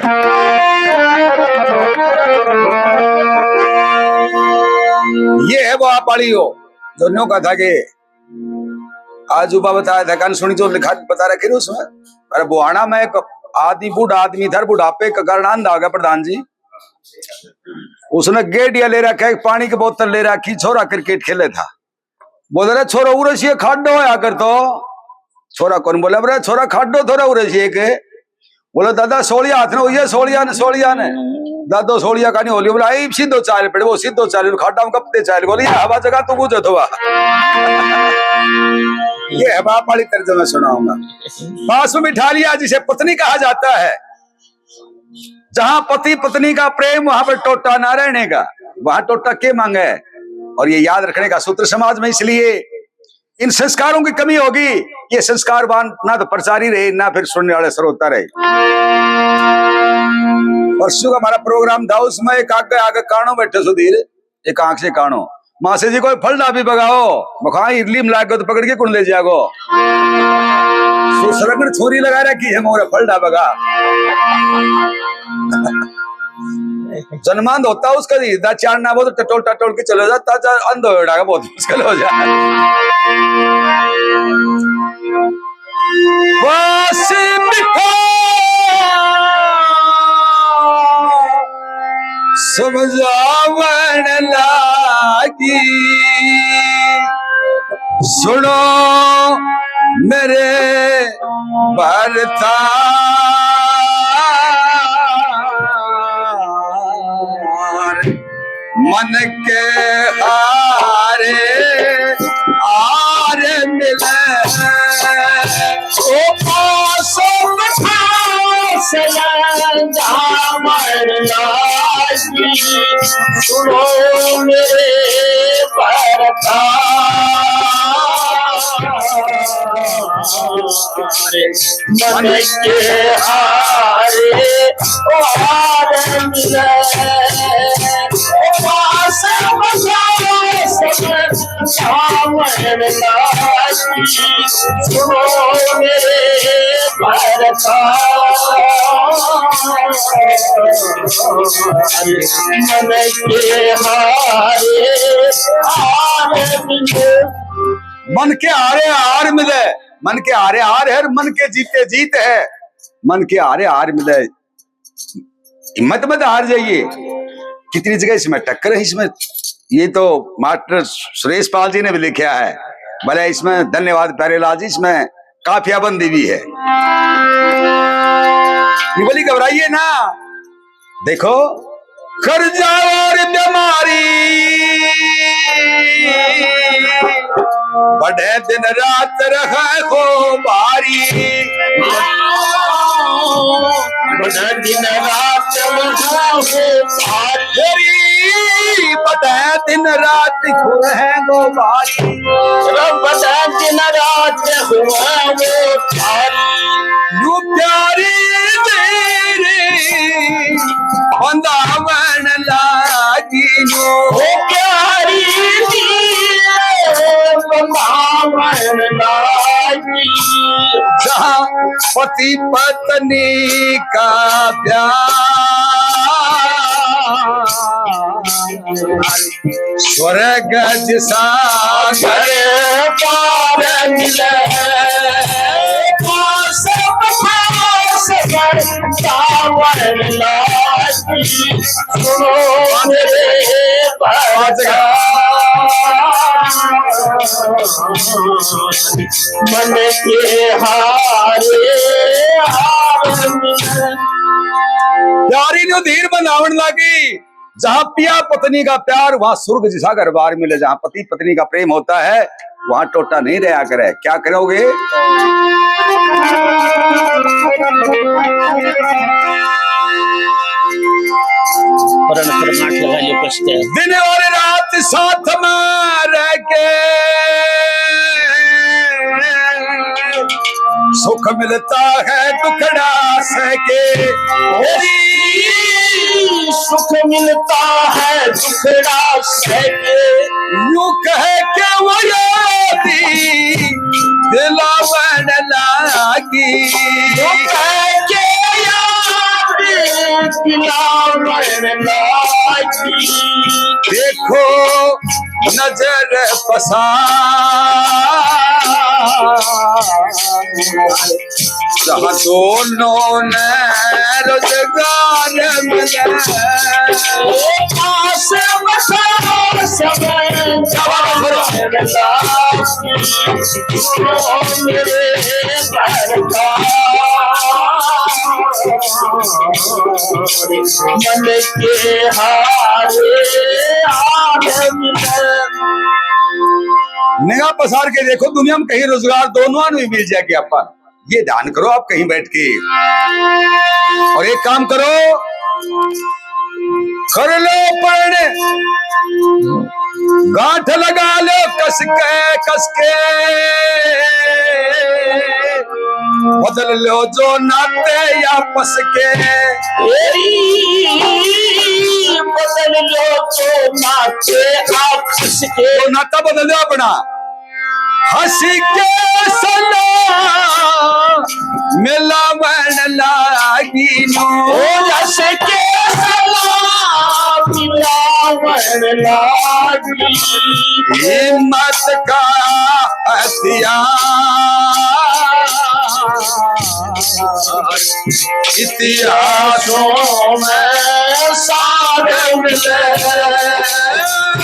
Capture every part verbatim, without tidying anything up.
ये है वो आप वाली हो, जो न्यू कहा था कि आज उबा बताया था, कान सुनी जो लिखा बता रखे थे उसमें। अरे बुहाना में एक आदमी, बूढ़ा आदमी था, बुढ़ापे के कारण अंधा हो गया प्रधान जी। उसने गेडिया ले रखा है, एक पानी की बोतल ले रखी, छोरा क्रिकेट खेले था। बोले, "रे छोरा, उरे से खाडो होया कर तो।" छोरा कौन बोला, "रे छोरा, खाडो थोड़ा उरे से के।" बोले, "दादा, सोलिया हाथ ने हुई है, सोलिया ने, सोलिया ने।" दादो सोलिया का नहीं होली, बोला, "आई सीधो चाल पड़े, वो सीधो चाल, खाडा में कपते चाल।" बोले, "ये हवा जगह तू बुझे तो।" ये हवा वाली तर्जमा सुनाऊंगा। पास में बिठा लिया, जिसे पत्नी कहा जाता है। जहां पति पत्नी का प्रेम, वहां पर टोटा ना रहने का, वहां टोटा के मांगे है। और ये याद रखने का सूत्र समाज में, इसलिए इन संस्कारों की कमी होगी। ये संस्कारवान ना तो प्रचारी रहे, ना फिर सुनने वाले श्रोता रहे। परसों का हमारा प्रोग्राम था, उसमें एक आगे आगे काणो बैठे सुधीर, एक आंख से काणो, "मासी जी कोई फलडा भी बगाओ।" मखा इडली में लाग गयो तो पकड़ के कौन ले जाएगो? सुसरगण छोरी लगा रखी है मोरे फलडा बगा। जन्मांध होता उसका जी, दा चार ना वो तो टटोल टटोल के चले जाता, जा अंध हो जाएगा, बहुत मुश्किल हो जाए। बस मिठा समझावण लागी, सुनो मेरे भरतार। मन के हारे हार मिले, ओ पासो मिठास जामण लागी, सुनो मेरे भरतार। मन के हारे हार मिले, वास बसाए सब सावन लागी, सुनो मेरे भरतार। मन के हारे हार मिले। मन के हारे हार मिले, मन के हारे हार है, मन के जीते जीत है। मन के हारे हार मिले, हिम्मत मत हार जाइए। कितनी जगह इसमें टक्कर है, इसमें ये तो मास्टर सुरेश पाल जी ने भी लिखा है। भले इसमें धन्यवाद प्यारे लाल जी, इसमें काफियाबंदी भी है। ये बोली घबराइए ना, देखो, कर्जा और बीमारी, बढ़े दिन रात रहे हो भारी। बढ़े दिन रात रहे हो भारी। बढ़े दिन रात रहे हो भारी। बढ़े दिन रात रहे हो भारी। न्यू प्यारी तेरी बंधावन लागी न्यू। ओ प्यारी तेरी बंधावन लागी। जहाँ पति पत्नी का प्यार स्वर्ग जैसा घर पार मिले। पास पास घर पावन लागी, सुनो मेरे भरतार। मन के हारे हार मिले। प्यारी न्यू धीर बनावन लागी। जहाँ पिया पत्नी का प्यार, वहाँ स्वर्ग जैसा घर बार मिले। जहाँ पति पत्नी का प्रेम होता है, वहाँ टोटा नहीं रहा करे। क्या करोगे? प्रण पर माट लगा लियो, पछते। दिन और रात साथ में रह के सुख मिलता है दुखड़ा सह के। मेरी सुख मिलता है दुखड़ा सह के। यूं कह के वो यारी दिलावन लागी। यूं कह के यारी पिलावण लागी। देखो नजर पसार, जहाँ दोनों ने रोजगार मिले। ओ पास बसा सब जवान भरो। मन के हारे आनंद। निगाह पसार के देखो, दुनिया में कहीं रोजगार दोनों में मिल जाए क्या? ये ध्यान करो आप कहीं बैठ के। और एक काम करो, कर लो पण, गांठ लगा लो कस के, कस के, बदल लो जो नाते आपस के। बदल लो जो नाते आपस के। वो नाता बदल लो अपना। हंस के सलाम मिलावण लागी नू। ओ हंस के सलाम मिलावण लागी। हिम्मत का हथियार इतिहासों में सारे मिले।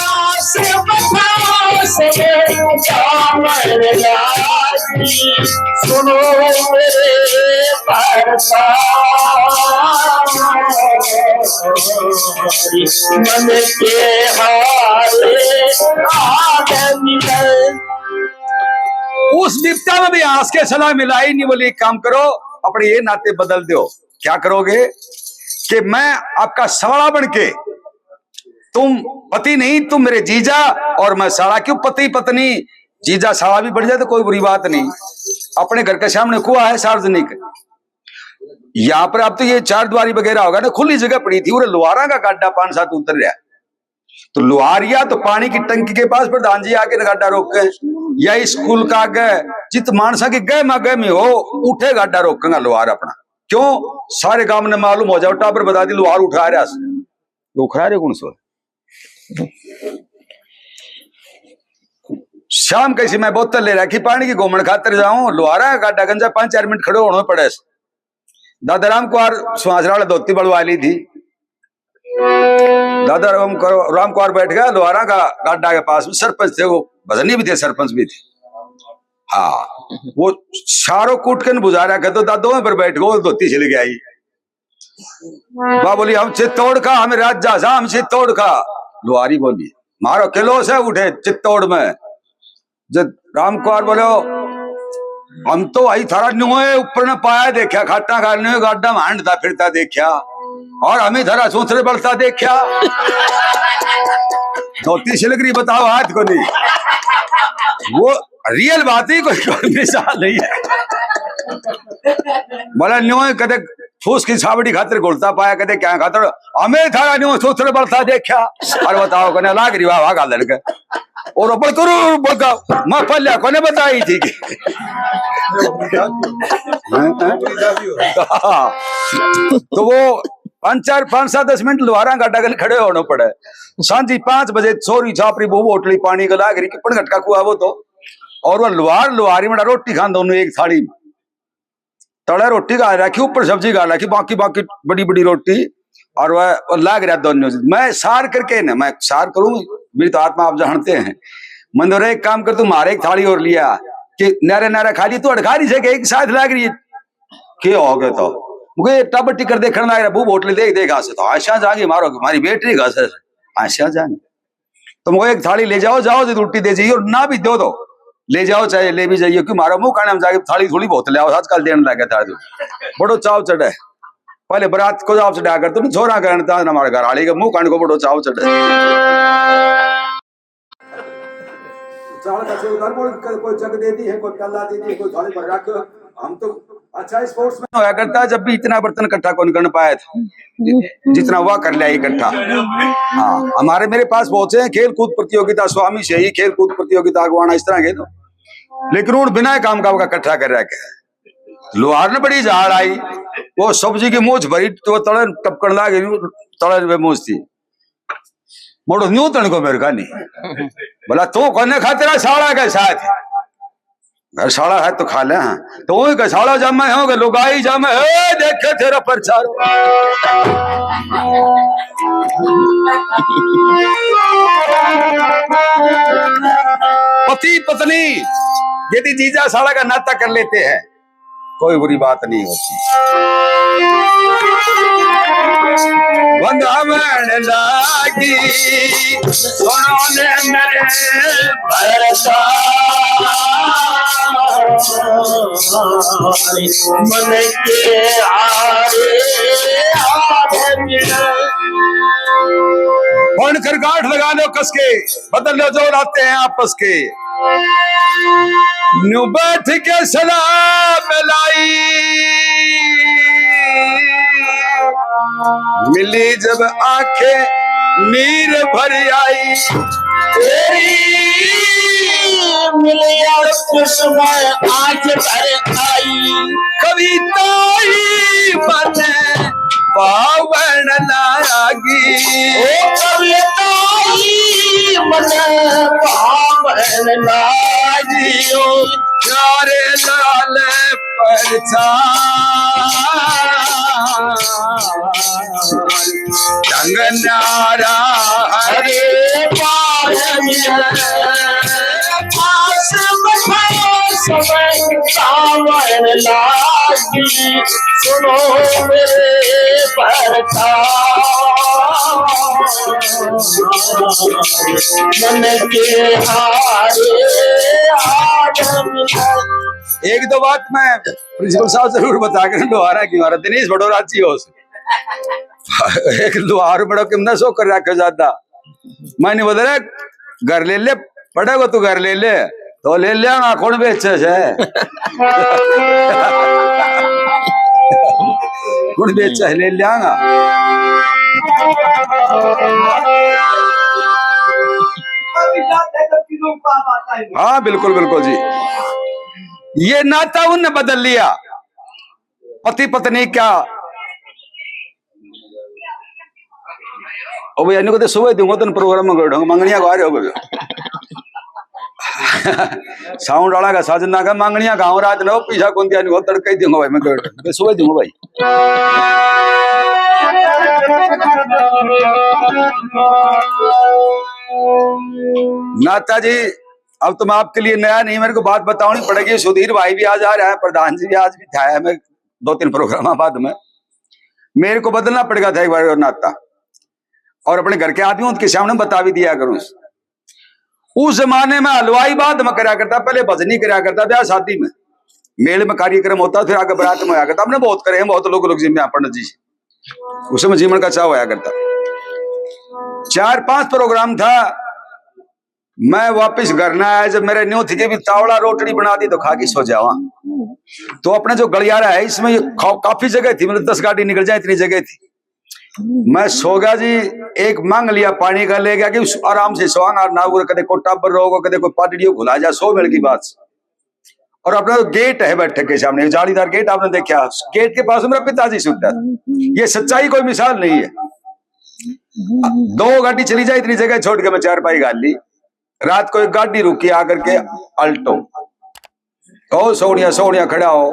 आस पास में जामन लागी, सुनो मेरे परसारी, मन के हारे आदमी। उस बिपता में भी हंस के सलाम मिलाई नहीं, बोली, "एक काम करो, अपने ये नाते बदल दो।" क्या करोगे कि मैं आपका साला बन के, तुम पति नहीं, तुम मेरे जीजा और मैं साला। क्यों, पति पत्नी, जीजा साला भी बन जाए तो कोई बुरी बात नहीं। अपने घर के सामने कुआ है सार्वजनिक, यहाँ पर अब तो ये चार दीवारी वगैरह होगा ना, खुली जगह पड़ी थी, उरे लुहारा का गाड्डा पांच सात उतर रहा। तो लुहारिया तो पानी की टंकी के पास प्रधान जी आके गाड्डा रोके, या स्कूल का आगे, जित मानसा के गह मा गह में हो, उठे गाड्डा रोकेगा लुहार अपना। क्यों? सारे गांव ने मालूम हो जाओ, टाबर बता दी लुहार उठा रहा से। वो उठा रहे कौन सो? शाम कैसी मैं बोतल ले रखी पानी की, घूमण खातर जाऊं, लुहारा गाड्डा गंजा पांच चार मिनट खड़े होने पड़े। दादा राम कुमार सुहासरा वाले धोती बलवा ली थी। दादा राम कुमार, राम कुमार बैठ गया लुहारा का गाड्डा के पास में, सरपंच थे वो, भजनी भी थे, सरपंच भी थे। हाँ, वो सारो कूट के न बुझा रहा, कहते, "दादो, मैं पर बैठ गो, धोती छिल गया ही।" बा बोली, "हम चित्तौड़ का, हम राजा सा, हम चित्तौड़ का।" लुहारी बोली, "मारो किलो से उठे चित्तौड़ में।" जब राम कुमार बोलो, "हम तो वही थारा न्यूए ऊपर ने पाया देखा, खाटा का न्यूए गाड्डा में हांडता फिरता देखा, और हमें थारा सूत्र बलता देखा।" धोती सिलगरी बताओ, हाथ को नहीं। वो रियल बात ही, कोई, कोई मिसाल नहीं है। बोला, "न्यूए कदे फूस की छावड़ी खातिर घुलता पाया, कदे क्या खातिर, हमें थारा न्यूए सूत्र बलता देखा।" और बताओ, कने लाग रही वाह, वाह, गालन के। और ऊपर करू बोलता, मैं पहले कोने बताई थी कि तो वो पाँच चार, पाँच सात, दस मिनट लुहारा गाड्डा गल खड़े होने पड़े। सांझी पाँच बजे छोरी छापरी बहू होटली पानी गला करी, किपन घटका कुआ वो तो। और वो लुहार लुहारी बड़ा रोटी खान दोनों एक थाली में। तले रोटी घाल रखी, ऊपर सब्जी घाल रखी, बाकी, बाकी बड़ी बड़ी रोटी। और वह, वह लाग रहा दोनों। मैं सार करके ना, मैं सार करूं, मेरी तो आत्मा आप जानते हैं। मैंने बोला, "एक काम कर, तू मारे एक थाली और लिया कि नारे नारे खा ली, तू अड़खा रही से कि एक साथ लाग रही है।" के हो गए तो मुझे टब टिकर देखने लाग रहा, बू बोतल देख देख, हंसे तो आशा जागी मारो, हमारी बैटरी घस आशा जागी। तो मैं एक थाली ले जाओ, जाओ जी, उल्टी दे जाइए, और ना भी दो तो ले जाओ, चाहे ले भी जाइए, क्यों मारो मुंह काने हम जाके थाली थोड़ी बहुत ले आओ, आजकल देने लगे थाली। बड़ो चाव चढ़े, पहले बारात को चाव चढ़ा कर तुम छोरा करन था, हमारे घर आली के मुंह काने को बड़ो चाव चढ़े। चावल का से उधर बोल कर कोई जग दे दी है, कोई प्याला दे दी है, कोई थाली भर रखे। हम तो अच्छा स्पोर्ट्समैन होया करता, जब भी इतना बर्तन इकट्ठा कौन कर पाया था, जितना हुआ कर लिया इकट्ठा। हाँ, हमारे, मेरे पास पहुंचे हैं खेल कूद प्रतियोगिता, स्वामी से ही खेल कूद प्रतियोगिता अगवाना इस तरह के तो, लेकिन उन बिना काम का इकट्ठा कर रखे हैं। लोहार ने बड़ी झाड़ आई, वो सब्जी की मूछ भरी तो तले टपकन लाग गई, तले पे मूछ थी। मोड़ो न्यू तन को मेरे का नहीं। बोला, "तू कोने खा, तेरा साला के साथ घर साला है तो खा ले।" हाँ, तो वही का साला जामे हो गए, लुगाई जामे, "ए, देखे तेरा प्रचार।" पति पत्नी यदि जीजा साला का नाता कर लेते हैं, कोई बुरी बात नहीं होती। वंदावन लागी, सुनो ने मेरे भरता, मन के हारे हाथ मिला। फण कर गांठ लगा लो कसके, बदल लो जो नाते हैं आपस के। न्यू बैठ के सलाह मिलाई, मिली जब आंखें नीर भर आई। तेरी मिलिया कुछ में आंख भर आई। कविता ही बने पावन लागी। ओ कविता ही मन पावन लागी। ओ प्यारे लाल प्रचार, ढंग नारा हरे पावन। पास बैठो सब सावन लागी, सुनो मेरे भरता। मन के हारे आदम। एक दो बात मैं प्रिंसिपल साहब जरूर बता के, लोहारा की मारा दिनेश बड़ो राजी हो। एक लोहार बड़ो किमना सो कर रखे ज्यादा। मैंने बोला, "रे, घर ले ले, पड़ेगा तू घर ले ले।" तो ले लेंगा, कौन बेचे से? कौन बेचे है, ले लेंगा। हाँ, बिल्कुल, बिल्कुल जी। ये नाता उनने बदल लिया। पति पत्नी क्या, ओ भैया, इनको तो सुबह दूंगा, तुम प्रोग्राम में ढंग मंगनिया गा रहे हो। साउंड वाला का साजना का मंगनिया गाँव रात लो, पीछा कौन दिया, इनको तड़का ही दूंगा भाई, मैं तो, मैं सुबह दूंगा भाई। नाता जी, अब तुम आपके लिए नया नहीं, मेरे को बात बतानी पड़ेगी। सुधीर भाई भी आज आ रहा है, प्रधान जी भी आज भी था, मैं दो तीन प्रोग्राम बाद में, मेरे को बदलना पड़ेगा था एक बार नाता, और अपने घर के आदमी उनके सामने बता भी दिया करूं। उस जमाने में हलवाई बाद में करा करता, पहले भजनी करा करता, ब्याह शादी में, मेल में कार्यक्रम होता, फिर आगे बारात में आया करता। हमने बहुत करे हैं, बहुत लोग, लोग जिम्मे पंडित जी से, उस समय जीवन का चाह होया करता। चार पांच प्रोग्राम था, मैं वापस घर ना आया, जब मेरे न्यू थी के भी तावड़ा रोटड़ी बना दी तो खा के सो जावा। तो अपने जो गलियारा है, इसमें ये खा-, काफी जगह थी, मतलब दस गाड़ी निकल जाए, इतनी जगह थी। मैं सो गया जी, एक मांग लिया पानी का, ले गया कि उस आराम से सोवांगा, ना उरे कदे कोई टाबर रोग, कदे कोई पादड़ियो घुला जा, सो मिल की बात। और अपना जो गेट है बैठक के सामने, जालीदार गेट आपने देखा, गेट के पास मेरा पिताजी सुता है। ये सच्चाई कोई मिसाल नहीं है। दो गाड़ी चली जाए, इतनी जगह छोड़ के मैं चारपाई घाल ली। रात को एक गाड़ी रुकी आकर के, अल्टो। ओ सोनिया, सोनिया खड़ा हो,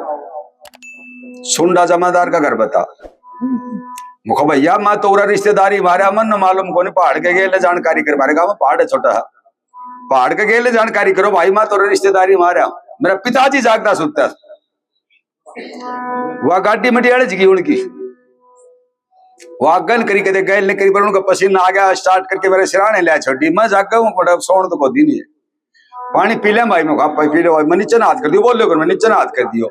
सुंडा जमादार का घर बता। मुखो भैया, मैं तो उरा रिश्तेदारी मारे, मन न मालूम कोनी, पहाड़ के गेल जानकारी कर मारे, गाँव में पहाड़ है छोटा है, पहाड़ के गेल जानकारी करो भाई, मैं तो उरा रिश्तेदारी मारे। मेरा पिताजी जागता सुता है। वह गाड़ी मटियाले जी की उनकी, वह गल करी कदे गैल नहीं करी, पर उनका पसीना आ गया, स्टार्ट करके मेरे सिराने ले छोड़ी। मैं जागा हूँ, बड़ा सोण तो कोदी नहीं है। पानी पी ले भाई, मैं कहा, "भाई पी ले भाई।" मैं नीचे ना हाथ कर दियो, बोलो कर, मैं नीचे ना हाथ कर दियो।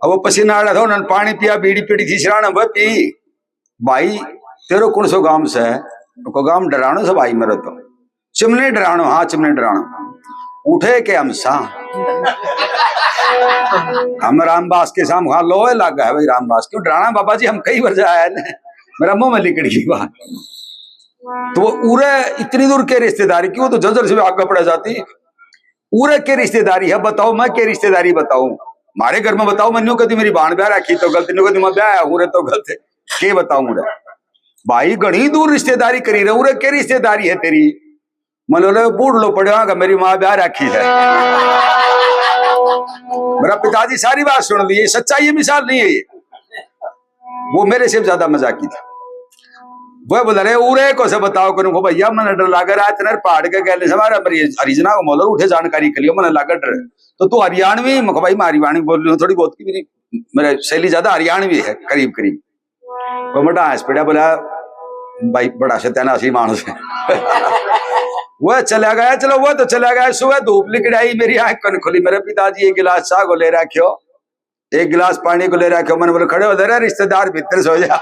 अब वो पसीना आ रहा था, उन्होंने पानी पिया, बीड़ी पीड़ी थी सिराने, वह पी। "भाई, तेरो कौन सो गांव से है?" को गांव डराणो से भाई मेरे तो। "चिमने डराणो?" "हाँ, चिमने डराणो।" "उठे के हम सा?" "हम रामबास के साम।" "हाँ, लोहे लागा है भाई रामबास।" "क्यों डराणा बाबा जी, हम कई बार जाया है ना।" मेरा मुंह में लिकड़ गई बात। तो वो उरे इतनी दूर के रिश्तेदारी, क्यों तो जजर से आगे पड़ जाती। उरे के रिश्तेदारी है, बताओ, मैं के रिश्तेदारी बताऊं? म्हारे घर में बताओ, मैं न्यू कदी मेरी भाण ब्याह रखी तो गलत, न्यू कदी मैं ब्याह हूँ रे तो गलत, के बताऊं रे भाई, घणी दूर रिश्तेदारी करी रहूं रे, के रिश्तेदारी है तेरी? मैंने बोले, बूढ़ लो पड़े होगा, मेरी माँ ब्याह रखी है। मेरा पिताजी सारी बात सुन ली, ये सच्चाई, ये मिसाल नहीं है ये। वो मेरे से भी ज्यादा मजाकी था। वह बोला, रे उरे को से बताओ करूँ को भैया, मैंने डर लागे, रात नर पहाड़ के गैले से हमारा, मेरी हरिजना को मोलर उठे, जानकारी के लिए मैंने लागे डर। तो तू हरियाणवी? मैं कहा, भाई मैं हरियाणवी बोल रही हूँ थोड़ी बहुत की, मेरी, मेरी शैली ज्यादा हरियाणवी है करीब करीब। वो मोटा हंस पड़ा, बोला, भाई बड़ा सत्यानाशी माणस है। वह चला गया, चलो वह तो चला गया। सुबह धूप निकल आई, मेरी आंख कन खुली, मेरे पिताजी एक गिलास चाय को ले रखे हो, एक गिलास पानी को ले रखे हो। मैंने बोला, खड़े हो जरा, रिश्तेदार भीतर सो जा।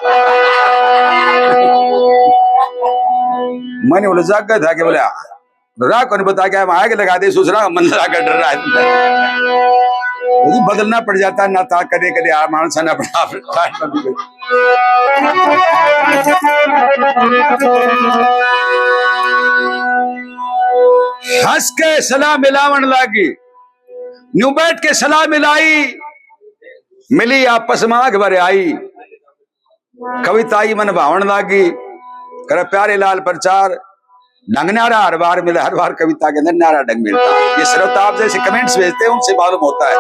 मैंने बोला, जाग गए था के? बोले, हाँ। राह कौन बता गया, वहां आग लगा दे, सुसरा मन लगा डर रहा है। वो बदलना पड़ जाता है ना, ता कदे कदे आ मानसा ना पड़ा। हंस के सलाह मिलावन लागी, न्यू बैठ के सलाह मिलाई, मिली आपस में आग भर आई। कविता ही मन भावन लागी, करे प्यारे लाल प्रचार, ढंग न्यारा हर बार मिले, हर बार कविता के अंदर न्यारा ढंग मिलता है। ये श्रोता आप जैसे कमेंट्स भेजते हैं, उनसे मालूम होता है।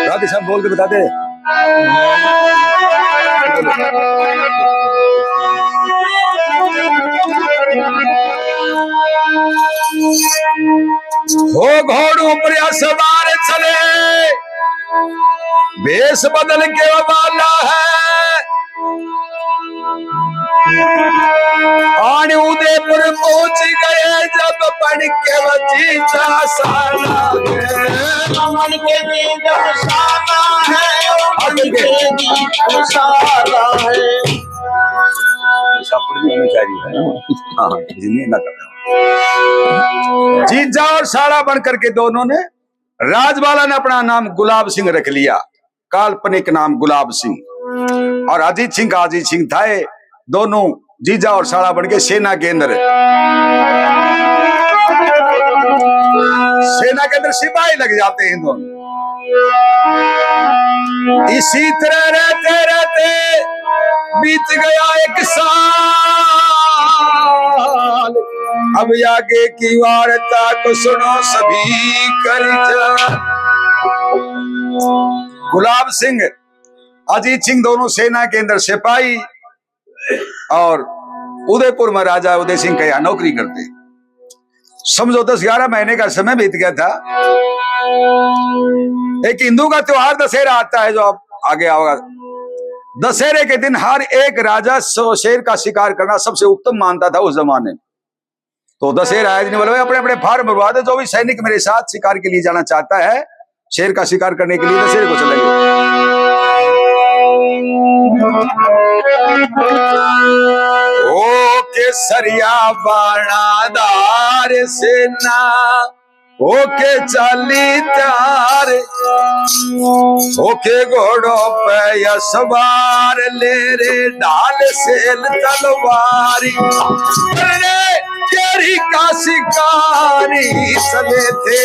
राधे श्याम बोल के बता दे। हो घोड़ों पर या सवार चले, भेष बदल के वो वाला है। आन उदयपुर पहुंच गए जब बन के वो जीजा साला। बन के जीजा साला है, बन के जीजा साला है। हाँ, हाँ, इसलिए ना करना। जीजा और साला बन करके दोनों ने, राजबाला ने अपना नाम गुलाब सिंह रख लिया, काल्पनिक नाम गुलाब सिंह, और अजीत सिंह का अजीत सिंह था। ये दोनों जीजा और साला बन के सेना के अंदर, सेना के अंदर सिपाही लग जाते हैं दोनों। इसी तरह रहते रहते बीत गया एक साल। अब आगे की वार्ता को सुनो सभी कर जा। गुलाब सिंह, अजीत सिंह दोनों सेना के अंदर सिपाही और उदयपुर में राजा उदय सिंह के यहाँ नौकरी करते। समझो, दस ग्यारह महीने का समय बीत गया था। एक हिंदू का त्योहार दशहरा आता है, जो आप आगे आओगा। दशहरे के दिन हर एक राजा सो-, शेर का शिकार करना सबसे उत्तम मानता था उस जमाने में। तो दशहरा आया, नहीं बोला, "भाई, अपने अपने फार्म भरवा दे, जो भी सैनिक मेरे साथ शिकार के लिए जाना चाहता है, शेर का शिकार करने के लिए दशहरे को चलेंगे।" ओ केसरिया बाणादार सेना, ओ के चाली तैयार, ओ के घोड़ों पे या सवार, ले रे ढाल सेल तलवार। अरे तेरी का शिकारी चले थे,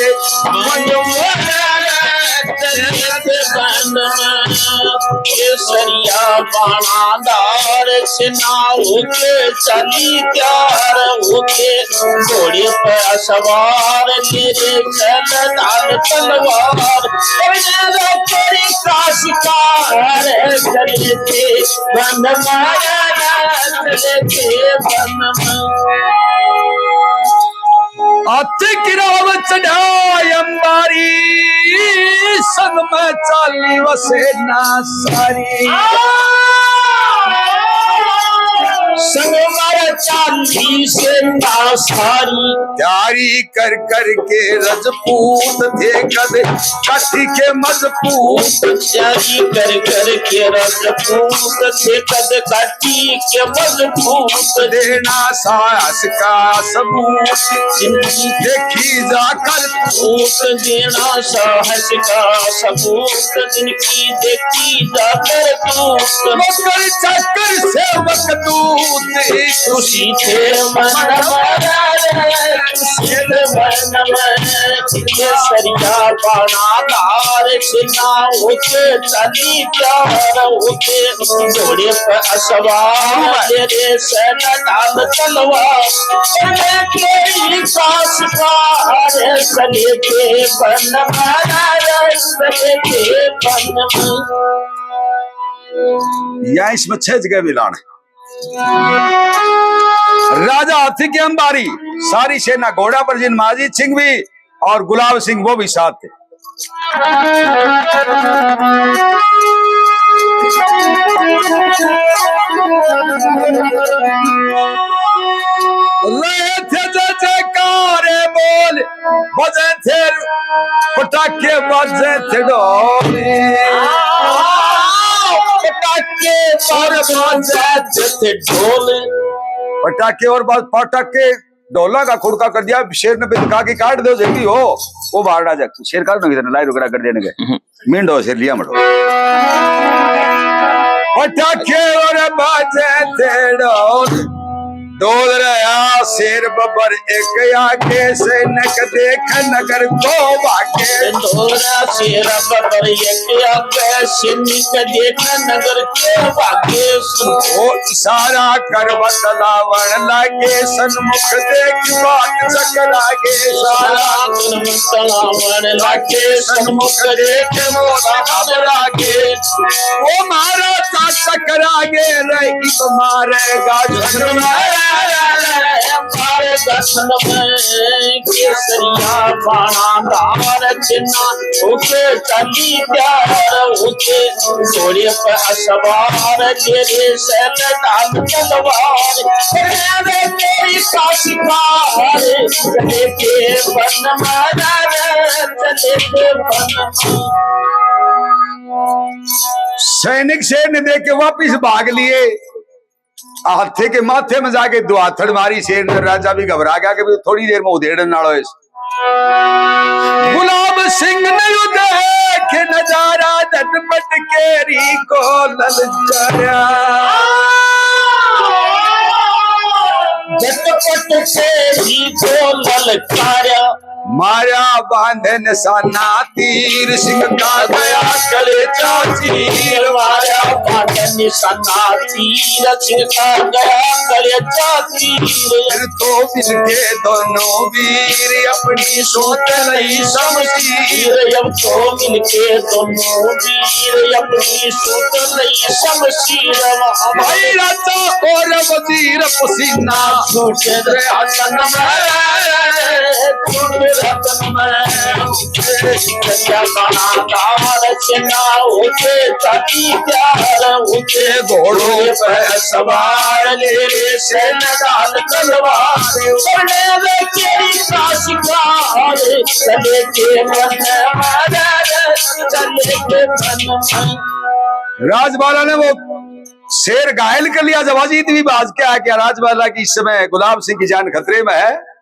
केसरिया बाणादार सेना, ओ के चाली तैयार, ओ के घोड़े पे सवार, तेरे चल ढाल तलवार। तेरे तेरी का शिकार चले थे, बन मारा चले थे, बन मारा। हाथी की राव चढ़ाई अंबारी, संग में चाली व सेना सारी। संग में हाथी से ना सारी। तैयारी कर कर के रजपूत थे कद काठी के मजबूत। तैयारी कर कर के रजपूत थे कद काठी के मजबूत। देना साहस का सबूत जिनकी देखी जा करतूत। देना साहस का सबूत जिनकी देखी जा करतूत। नौकर चाकर सेवक दूत ही खुशी थे मन में, खुशी थे मन में। केसरिया बाणाधार सेना होके चली तैयार होके, घोड़े पे असवार तेरे सैना ढाल तलवार। तेरे के ही पास पार सने के बन मारा, सने के बन। या इसमें छह जगह मिलान है। राजा हाथी की अंबारी, सारी सेना घोड़ा पर, जिन महाजी सिंह भी और गुलाब सिंह वो भी साथ थे। रहे थे जय जयकारे बोल, बजे थे पटाखे, बजे थे ढोल। पटाखे और बजे थे ढोल। पटाखे और बज-, पटाखे ढोला का खुड़का कर दिया, शेर ने बिदका के काट दो, जेबी हो, वो बाहर आ जा। शेर का नहीं, लाई रुकड़ा कर देने के। हम्म। मिंड हो शेर लिया मड़ो। पटाखे और बाजे थे ढोल, डोल रहा शेर बबर एक आगे, सैनिक देख नगर को भागे। डोल रहा शेर बबर एक आगे, सैनिक देख नगर को भागे। ओ इशारा कर बतलावण लागे, सन्मुख देख बात चकरा गे। इशारा कर बतलावण लागे, सन्मुख देख बात चकरा गे। ओ मारा ता चकरा गे रे, इब मारेगा जन्म, मारेगा जन्म। केसरिया बाणाधार सेना होके चली तैयार होके, घोड़े पे असवार तेरे सैना ढाल तलवार। तेरे तेरी का शिकार, चले के बन मारा रे, चले के बन। सैनिक शेर ने देख के वापिस भाग लिए। हाथी के माथे में जाके दो आथड़ मारी शेर ने। राजा भी घबरा गया कि भी थोड़ी देर में उधेड़न वाला है। गुलाब सिंह ने यू देख नजारा, झटपट केरी को ललचाया। झटपट केरी को ललचाया। मारा बांध निशाना तीर, सिंह का गया कलेजा चीर। मारा बांध निशाना तीर, सिंह का गया कलेजा चीर। फिर तो मिलके दोनों वीर अपनी सोच लई शमशीर। अब तो मिलके दोनों वीर अपनी सोच लई शमशीर। भाई राजा और वजीर पसीना छूटे हसन में, छूटे हसन में। क्या बना दार सेना होके चली तैयार होके, घोड़ों पे सवार ले ले सेना ढाल तलवार। बने रे तेरी का शिकार, चले के मन मारा रे, चले के मन। राजबाला ने वो शेर घायल कर लिया। जब अजीत भी भाज के आ गया राजबाला की, इस समय गुलाब सिंह की जान खतरे में है।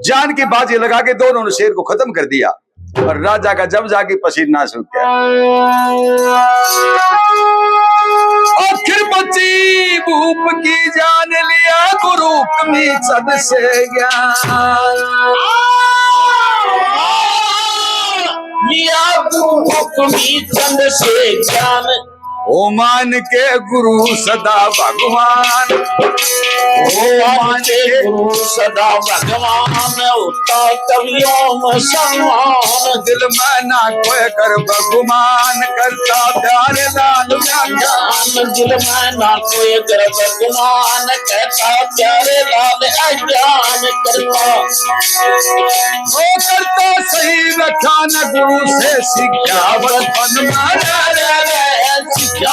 जान की बाजी लगा के दोनों ने शेर को खत्म कर दिया और राजा का जब जाके पसीना सूख गया। आखिर बची भूप की जान, लिया गुरु हुक्मी चंद से ज्ञान। लिया गुरु हुक्मी चंद से ज्ञान। ओ मान के गुरु सदा भगवान, ओ मान के गुरु सदा भगवान, होता कवियों में सम्मान। दिल में ना कोई गर्व गुमान, करता प्यारे लाल व्याख्यान। दिल में ना कोई गर्व गुमान, कहता प्यारे लाल अज्ञान करता। ओ करता सही व्याख्यान, गुरु से शिक्षा बचपन में। क्या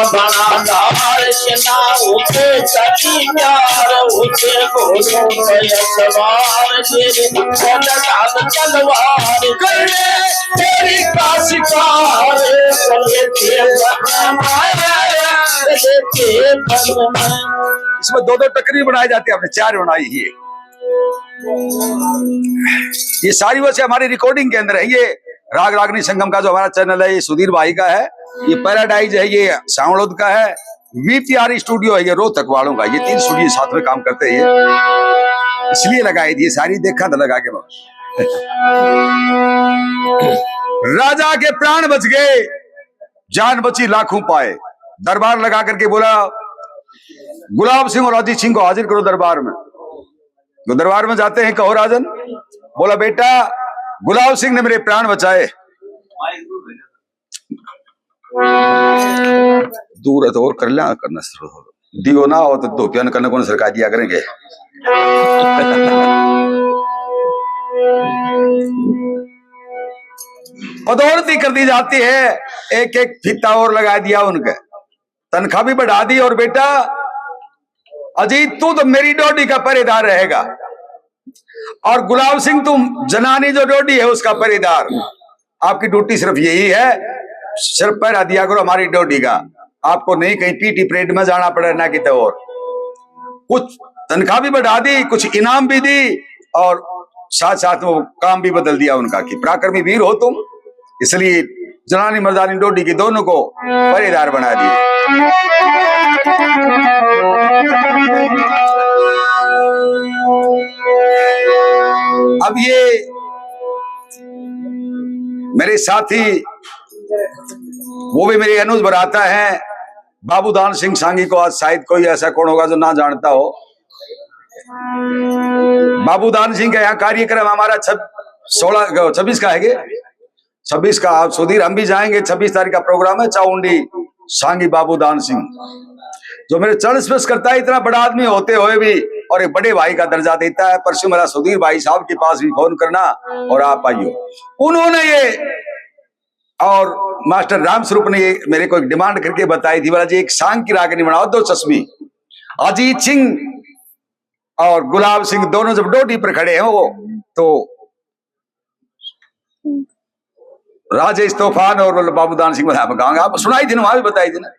बना लाल के ना उसे सखी प्यार उसे बोलो सवार तेरे लाल तलवार कर ले तेरी का शिकार कर ले तेरे इसमें दो दो टकरी बनाई जाती है, आपने चार बनाई है। ये सारी वैसे हमारी रिकॉर्डिंग के अंदर है। ये राग रागनी संगम का जो हमारा चैनल है, ये सुधीर भाई का है, ये पैराडाइज है, ये सांवलोद का है, वीपीआर स्टूडियो है, ये रोहतक वालों का। ये तीन स्टूडियो साथ में काम करते हैं, इसलिए लगाई थी सारी। देखा था लगा के। राजा के प्राण बच गए, जान बची लाखों पाए। दरबार लगा करके बोला, गुलाब सिंह और अजीत सिंह को हाजिर करो दरबार में। तो दरबार में जाते हैं, कहो राजन। बोला, बेटा, गुलाब सिंह ने मेरे प्राण बचाए। दूर है तो और कर लिया करना सर, दियो ना हो तो धोपिया ने करने कौन सरकार दिया करेंगे। पदोन्नति कर दी जाती है, एक एक फीता और लगा दिया उनके, तनख्वाह भी बढ़ा दी। और बेटा अजीत, तू तो मेरी डोडी का पहरेदार रहेगा, और गुलाब सिंह, तू जनानी जो डोडी है उसका पहरेदार। आपकी ड्यूटी सिर्फ यही है, सिर्फ पहरा दिया करो हमारी डोडी का। आपको नहीं कहीं पीटी परेड में जाना पड़े ना किते और। कुछ तनख्वाह भी बढ़ा दी, कुछ इनाम भी दी, और साथ साथ वो काम भी बदल दिया उनका कि पराक्रमी वीर हो तुम, इसलिए जनानी मर्दानी डोडी की दोनों को पहरेदार बना दिए। अब ये मेरे साथी, वो भी मेरे अनुज भ्राता है, बाबू दान सिंह सांगी को आज शायद कोई ऐसा कौन होगा जो ना जानता हो। बाबू दान सिंह का यहाँ कार्यक्रम हमारा छब-, सोलह, छब्बीस का है के? छब्बीस का। आप सुधीर, हम भी जाएंगे, छब्बीस तारीख का प्रोग्राम है चाउंडी सांगी बाबू दान सिंह। जो मेरे चरण स्पर्श करता है, इतना बड़ा आदमी होते हुए भी, और एक बड़े भाई का दर्जा देता है। परसों मेरा सुधीर भाई साहब के पास भी फोन करना और आप आइयो। उन्होंने ये और मास्टर राम स्वरूप ने ये मेरे को एक डिमांड करके बताई थी, बोला जी एक सांग की रागनी बनाओ, दो चश्मी। अजीत सिंह और गुलाब सिंह दोनों जब डोडी पर खड़े हैं वो, तो राजेश तूफान और बाबूदान सिंह, आप गाँव आप सुनाई थी ना, वहां भी बताई थी ना।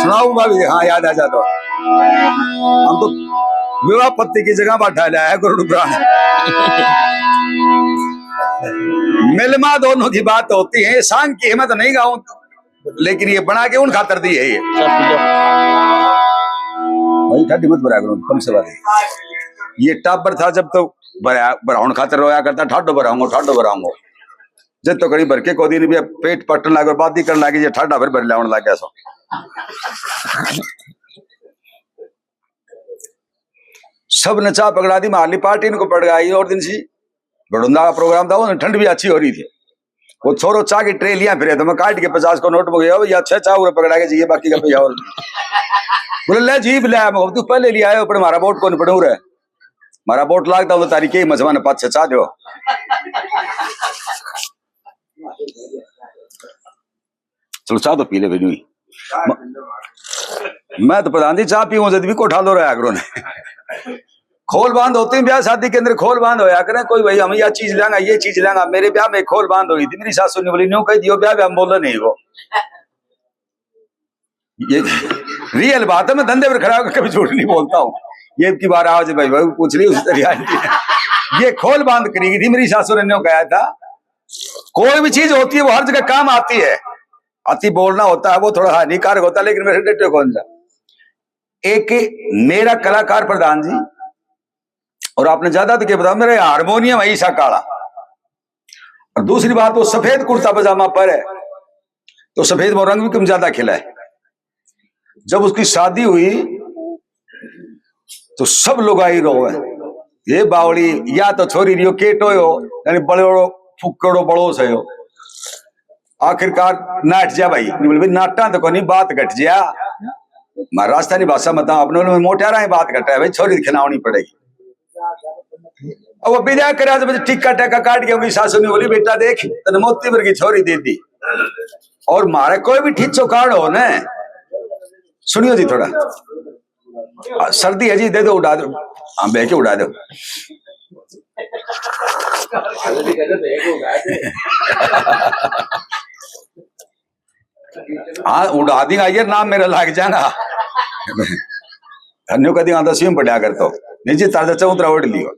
सुनाऊंगा भी, हाँ, याद आ जाता। हम तो विवाह पत्ती की जगह बैठा लाया है गरुड़ पुराण। मिलमा दोनों की बात होती है, सांग की हिम्मत नहीं गाऊं, लेकिन ये बना के उन खातर दी है ये। भाई, ठाडी मत भरा करो, कम से बात। ये टाबर था जब तो भरा, भराउन खातर रोया करता, ठाडो भराऊंगा, ठाडो भराऊंगा। जब तो कड़ी भर के को दिन भी पेट पटन लागे, बादी करने लागे, ये ठाडा फिर भर लावन लाग गया सो। सब ने चाह पकड़ा दी, मारली पार्टी इनको पड़ गई। और दिन सी बड़ुंदा का प्रोग्राम था, उन्हें ठंड भी अच्छी हो रही थी। वो छोरो चाह की ट्रे लिया फिरे, तो मैं काट के पचास को नोट में गया, "भैया, छह चाह उरे पकड़ा के चाहिए, बाकी का भैया।" और बोले, "ले जीप ले आया।" मैं, "तू पहले ले आयो, पर हमारा वोट कौन पड़े उरे? हमारा वोट लागता हूँ तो तारी के मजमान पाँच छह चाह दो।" चलो, चाह तो पी ले भाई। म-, मैं तो प्रधान जी चाह पीऊँ जब भी कोठा लो रहा करो ने। खोल बांध होते हैं ब्याह शादी के अंदर, खोल बांध होया करें, कोई भाई हम यह चीज लेंगा, ये चीज लेंगा। मेरे ब्याह में खोल बांध हुई थी, मेरी सासू ने बोली, "न्यू कह दियो ब्याह, ब्याह में बोलो नहीं वो।" ये रियल बात है, मैं धंधे पर खड़ा होकर कभी झूठ नहीं बोलता हूँ। ये की बार आज भाई, भाई पूछ ली, उसी तरह आएगी। ये खोल बांध करी गई थी, मेरी सासू ने न्यू कहा था, कोई भी चीज होती है वो हर जगह काम आती है। अति बोलना होता है वो थोड़ा हानिकारक होता है, लेकिन मेरे डटे कौन जा। एक मेरा कलाकार प्रधान जी, और आपने ज्यादा तो क्या बताया, मेरा हारमोनियम है ईसा काला, और दूसरी बात वो सफेद कुर्ता पजामा पर है, तो सफेद में रंग भी कम ज्यादा खिला है। जब उसकी शादी हुई तो सब लोग आई रो है, "ये बावली, या तो छोरी रियो केटो हो, यानी बड़ो फुक्कड़ो बड़ो से हो।" आखिरकार नाट जा भाई, नहीं बोले, "भाई, नाटा तो कोनी, बात घट जा।" मैं राजस्थानी भाषा में बताऊं, अपने में मोटा रहा है, बात घटा है भाई, छोरी खिलावनी पड़ेगी। अब वो विदा करे, जब टीका टाका काट के उनकी सासू ने बोली, "बेटा देख, तने मोती वर्गी छोरी दे दी, और मारे कोई भी ठीचो काढ़ हो ना।" सुनियो जी थोड़ा। आ, सर्दी है जी, दे दो, उड़ा दो। हाँ, बह के उड़ा दो। हाँ, उड़ा दी, आइए, नाम मेरा लाग जाएगा। अन्यों कदी आंदा सीम पड़ा कर तो। नहीं जी, ताजा चौतरा ओढ़ लियो।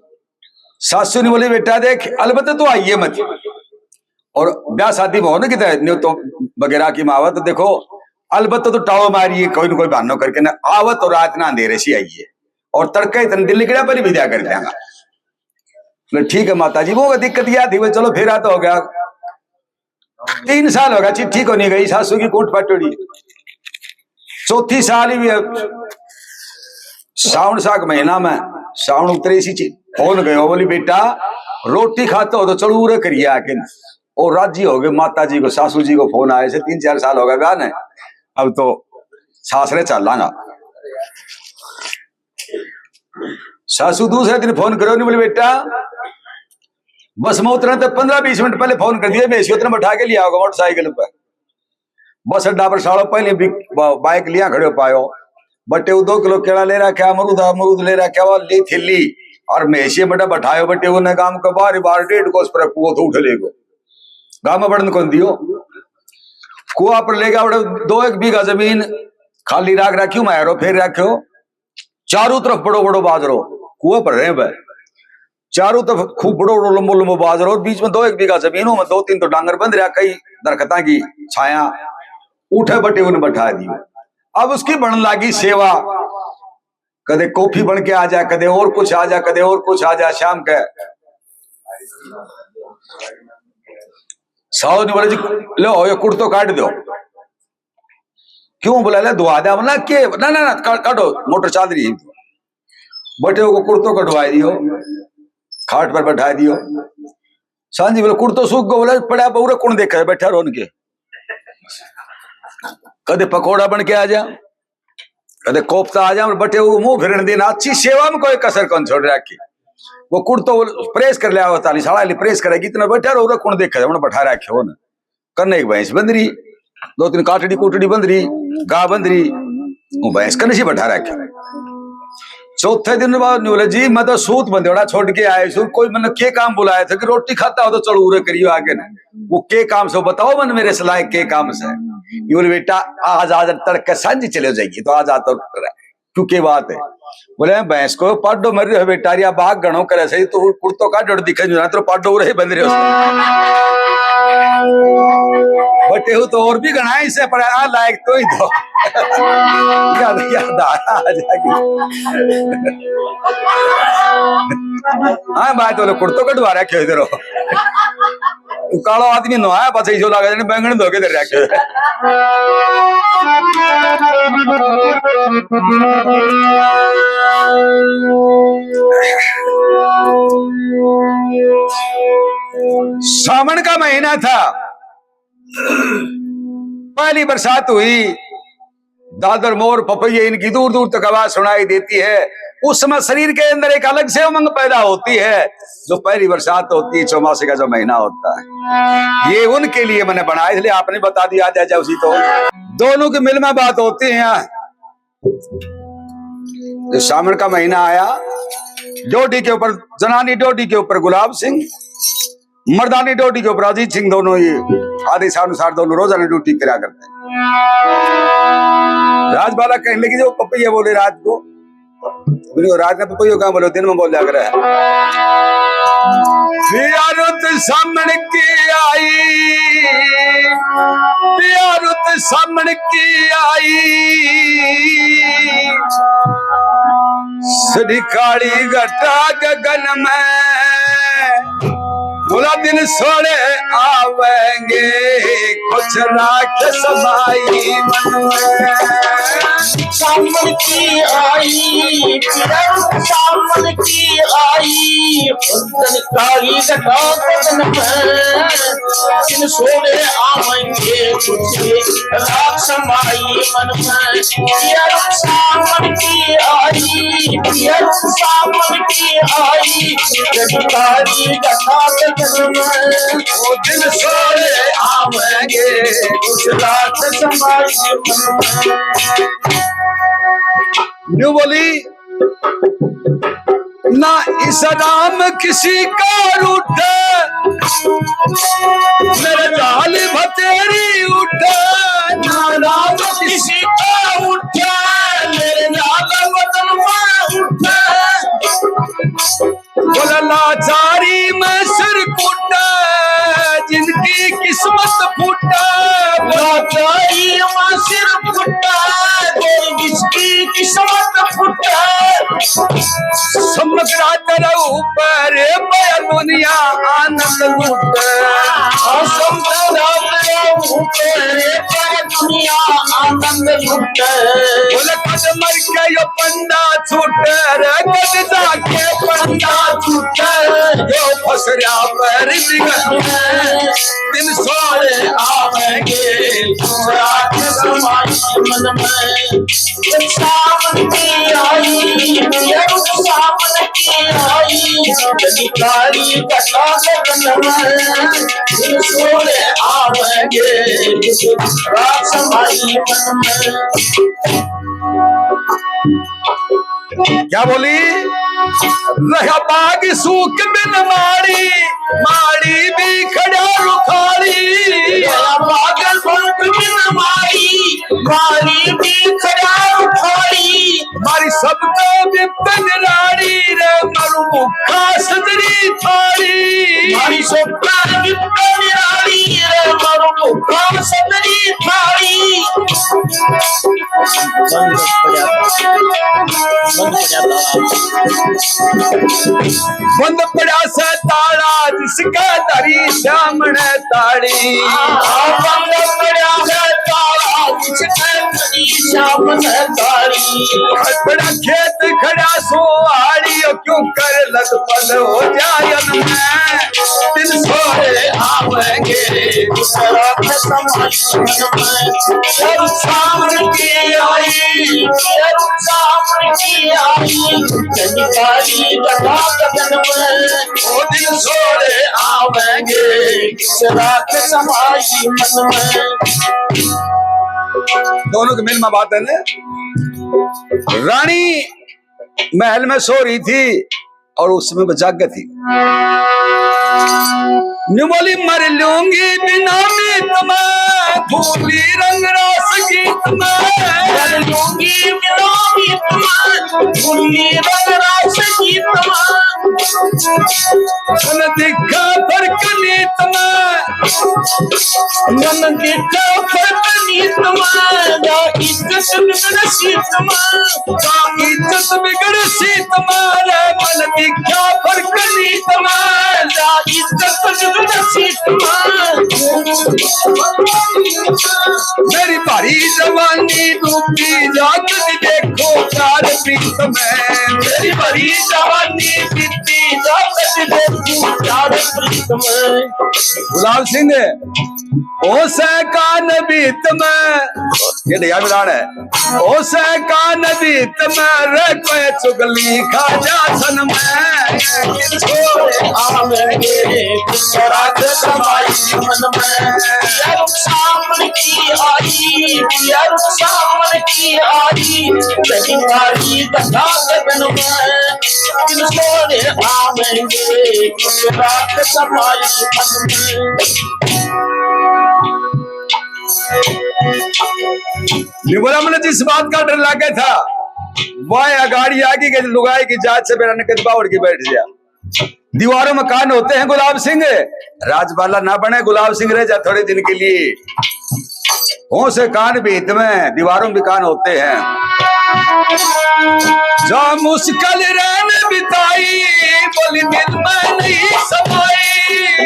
सासू ने बोली, "बेटा देख, अलबत्त तो आइए मत।" और ब्याह शादी में हो ना किते, न्यू तो वगैरह की मावत, तो देखो, अलबत्त तो टाओ मारिए, कोई ना कोई बहानो करके ना आवत, और रात ना अंधेरे से आइए, और तड़के इतने दिन निकला पर विदा कर देंगा। बोले, "ठीक है माता जी।" वो दिक्कत क्या थी, वो चलो फेरा तो हो गया। तीन साल हो गया, चिट्ठी को नहीं गई, सासू की कोट पटड़ी। चौथी साल ही भी है, सावण साग महीना में, सावण उतरे इसी चीज, फोन गयो, बोली, "बेटा, रोटी खाते हो तो चलो उरे करिए आके ना।" और राजी हो गए, माता जी को, सासू जी को फोन आए से, तीन चार साल हो गए ब्याह ने, अब तो सासरे चल लांगा। सासू दूसरे दिन फोन करो, नहीं बोले, "बेटा, बस में उतरने तो पन्द्रह बीस मिनट पहले फोन कर दिए, मैं इसी उतरने बैठा के लिया होगा मोटरसाइकिल पर।" बस अड्डा पर सालो पहले भी ब-, बाइक लिया खड़े पायो। बटे वो दो किलो केला ले रखा, अमरूद, अमरूद ले रखा, वो ली थैली और मैं इसी बेटा बैठायो। बटे उन्हें गांव के बाहर ही बाहर डेढ़ कोस पर कुओ तो उठ लेगो, गांव में बढ़न कौन दियो। कुआ पर लेगा बड़े दो एक बीघा जमीन खाली राख रखी, मैं हैरो फेर रखो। चारों तरफ बड़ो बड़ो बाजरो, कुआ पर रहे भाई, चारों तरफ खूब बड़ो बड़ो लंबो लंबो बाजरो, और बीच में दो एक बीघा जमीन हो, में दो तीन तो डांगर बंध रहा, कई दरख्तां की छाया। उठे बटे उन्हें बैठा दियो। अब उसकी बन लागी सेवा, कदे कॉफी बन के आ जा, कदे और कुछ आ जा, कदे और कुछ आ जा। शाम के साहब ने बोला, "जी लो, ये कुर्तो काट दो।" "क्यों?" बोला, "ले धुआ दे ना के।" "ना, ना, ना, का-, काटो, मोटर चाल रही है।" बटे को कुर्तो कटवा दियो, खाट पर बैठा दियो। सांझी बोले, "कुर्तो सूख गो।" बोला, "पड़ा पूरा कौन देखा है, बैठा रहो उनके।" कदे पकोड़ा बन के आ जा, कदे कोफ्ता आ जा, और बटे वो मुंह फिरन देना, अच्छी सेवा में कोई कसर कौन छोड़ रखी। वो कुर्तो प्रेस कर लिया होता नहीं, साला प्रेस करेगी, इतना बैठा रहो, कौन देखा है, उन्हें बैठा रखे हो ना। कन्ने एक भैंस बंध रही, दो तीन काटड़ी कुटड़ी बंध रही, गाय बंध रही, वो भैंस कन्ने से बैठा रखे। चौथे दिन बाद न्यू बोले, "जी, मैं तो सूत बंदेड़ा छोड़ के आए सू, कोई मैंने के काम बुलाया था कि रोटी खाता हो तो चलो उरे करियो आके ना, वो के काम से बताओ मन मेरे सलाह के काम से।" ये बोले, "बेटा, आज, आज तड़के सांझी चले जाएगी, तो आज, आज तो क्यों के बात है?" बोले, "भैंस को पाडो मर रही है बेटा, रिया बाघ घणो करे सही, तो कुर्तो का डर दिखे जो ना, तो पाडो रहे बंद रहे।" बटे हो तो और भी घणा इसे, पर आ लायक तो ही दो। याद, याद आ, आ जाएगी। हाँ, बात बोलो, कुर्तो कटवा रखे हो इधर हो। तू कालो आदमी नहाया, पाछे जो लागे जने बैंगन धो के धर रखे। सावन का महीना था, पहली बरसात हुई। दादर मोर पपैये इनकी दूर दूर तक आवाज सुनाई देती है। उस समय शरीर के अंदर एक अलग से उमंग पैदा होती है, जो पहली बरसात होती है, चौमासे का जो महीना होता है। ये उनके लिए मैंने बनाया, इसलिए आपने बता दिया, आ जा, जा उसी तो। दोनों की मिल में बात होती है। जो सावन का महीना आया, डोडी के ऊपर, जनानी डोडी के ऊपर गुलाब सिंह, मर्दानी डोडी के ऊपर अजीत सिंह, दोनों ही आदेशानुसार दोनों रोजाना ड्यूटी करा करते हैं। राजबाला कहने लगी, जो पपैया बोले रात को, बोले, "रात में पपैया कहाँ बोले, दिन में बोल जाकर है।" प्यार तो सामने की आई, प्यार तो सामने की आई, सड़ी काली घटा गगन में, बोला दिन सोड़े आवेंगे, कुछ राख समाई मन में। सावन की आई, सावन की आई, फुर्तन काली घटा बदन में, दिन सोड़े आवेंगे, कुछ राख आई मन में, पिया सावन की आई, पिया सावन की आई, जगतारी कथा गगन में, वो दिन सोले आवेंगे, गुजरात समाई मन में। न्यू बोली, ना इस राम किसी का रूठे, मेरे लाल भतेरी उठे। ना राम किसी का उठे, मेरे लाल वतन में उठे। बोला लाचारी में सिर कुटे, जिनकी किस्मत फूटे। लाचारी में सिर फूटे, कोई जिसकी किस्मत फूटे। समग्रा तेरे ऊपर पे दुनिया आनंद लूटे। समग्रा तेरे ऊपर पे दुनिया आनंद लूटे। बोले कद मर के यो पंडा छूटे रे, कद जाके पंडा छूटे। यो फसरा पर बिगड़ में दिन सोले आवेंगे, रात समाई मन में। सावन की आई, ये सावन की आई, जगतारी कथा गगन में, दिन सोले आवेंगे, रात समाई मन में। क्या बोली? रहा बाग सूख बिन माड़ी, माड़ी भी खड़ा रुखाली। रहा बाग सूख बिन माड़ी, माड़ी भी खड़ा रुखाली। मारी सबको विपन रानी रे, मारू भूखा सदरी थाली। मारी सबको विपन रानी रे, मारू भूखा सदरी थाली। बंद पड़ा से ताला, जिसका धरी सामने ताली। बंद पड़ा से ताला, जिसका धरी सामने ताली। खड़ा खेत खड़ा सो आली, क्यों कर लदपद हो जाए में। दिन सोले आवेंगे, दूसरा खत्म। जब सावन की आई, जब सावन की आई, जब काली बता बदन में, वो दिन सोले आवेंगे, किस रात समाई मन में। दोनों के मिल में बात है ना। रानी महल में सो रही थी और उसमें वो जाग थी। न्यू बोली, मर लूंगी बिना मीत में, भूली रंग रास गीत में। मर लूंगी बिना मीत में, भूली रंग रास गीत में। मन दिखा फर्क नीत में, मन दिखा फर्क नीत में, जा इज्जत बिगड़ सीत में। जा इज्जत बिगड़ सीत में, मन दिखा फर्क नीत में। जा इज्जत बिगड़ सीत में। मेरी भारी जवानी डूबी जात देखो प्यार प्रीत में। मेरी भारी जवानी बीती जात देखो प्यार प्रीत में। गुलाब सिंह, ओ सै कान बीत में, ये ढिया मिलान है। ओ सै कान बीत में रे कोई चुगली खा जा सन में। छोरे आवेंगे रात समाई मन में। यार सावन की आई, यार सावन की आई, जगतारी कथा गगन में। दिन छोरे आवेंगे रात समाई मन में। न्यू बोला, मैंने जिस बात का डर लगे था, वह अगाड़ी आगे के लुगाई की जात से मेरा निकट बावड़ के बैठ गया। दीवारों में कान होते हैं गुलाब सिंह, राजबाला ना बने गुलाब सिंह, रह जा थोड़े दिन के लिए। हों से कान भी हित में, दीवारों में भी कान होते हैं। जा मुश्किल रैन बिताई, बोली दिल में नहीं समाई।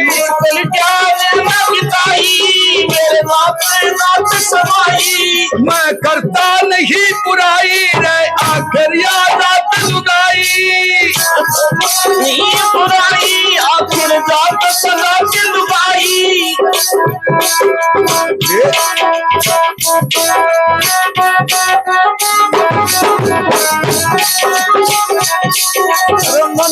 मुश्किल क्या रैन बिताई, मेरे बाप रे बात समाई। मैं करता नहीं बुराई रे, आखिर या रात लुगाई। नहीं बुराई, आखिर रात सदा की लुगाई।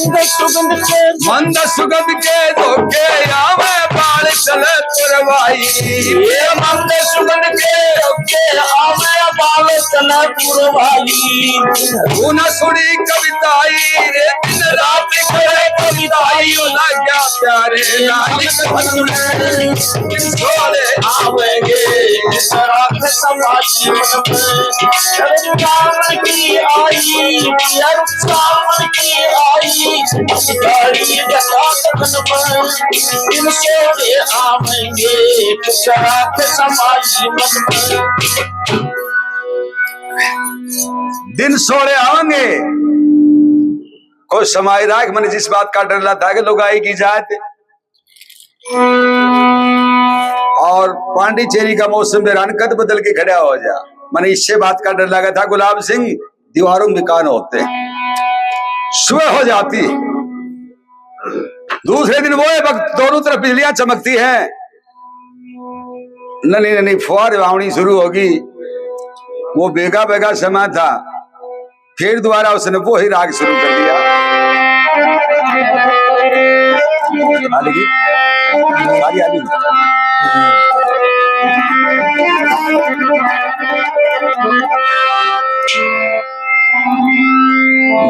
मंद सुगंध के, मंद सुगंध के धोखे आवे बाल तन पुरवाई। ये मंद सुगंध के धोखे आवे बाल तन पुरवाई। तू ना सुनी कविताई रे, दिन रात करे कविताई। ओ लाग्या प्यारे नानक मन में, छोड़े आवेंगे। रात समाई मन में, सावन की आई, यार सावन की आई, गाड़ी जगा तन पर, दिन सोड़े आवेंगे, शराब समाई मन में। दिन सोड़े आवेंगे, कोई समाई राख। मैंने जिस बात का डर लगा था कि लोग आएगी जात, और पांडिचेरी का मौसम बेरान कद बदल के खड़ा हो जा। मैंने इससे बात का डर लगा था गुलाब सिंह, दीवारों में कान होते, सुबह हो जाती। दूसरे दिन वो है वक्त दोनों तरफ बिजलियां चमकती हैं, नन्ही नन्ही फुहार आवनी शुरू होगी। वो बेगा बेगा समा था, फिर दोबारा उसने वही राग शुरू कर दिया। आ लगी? सारी आ लगी?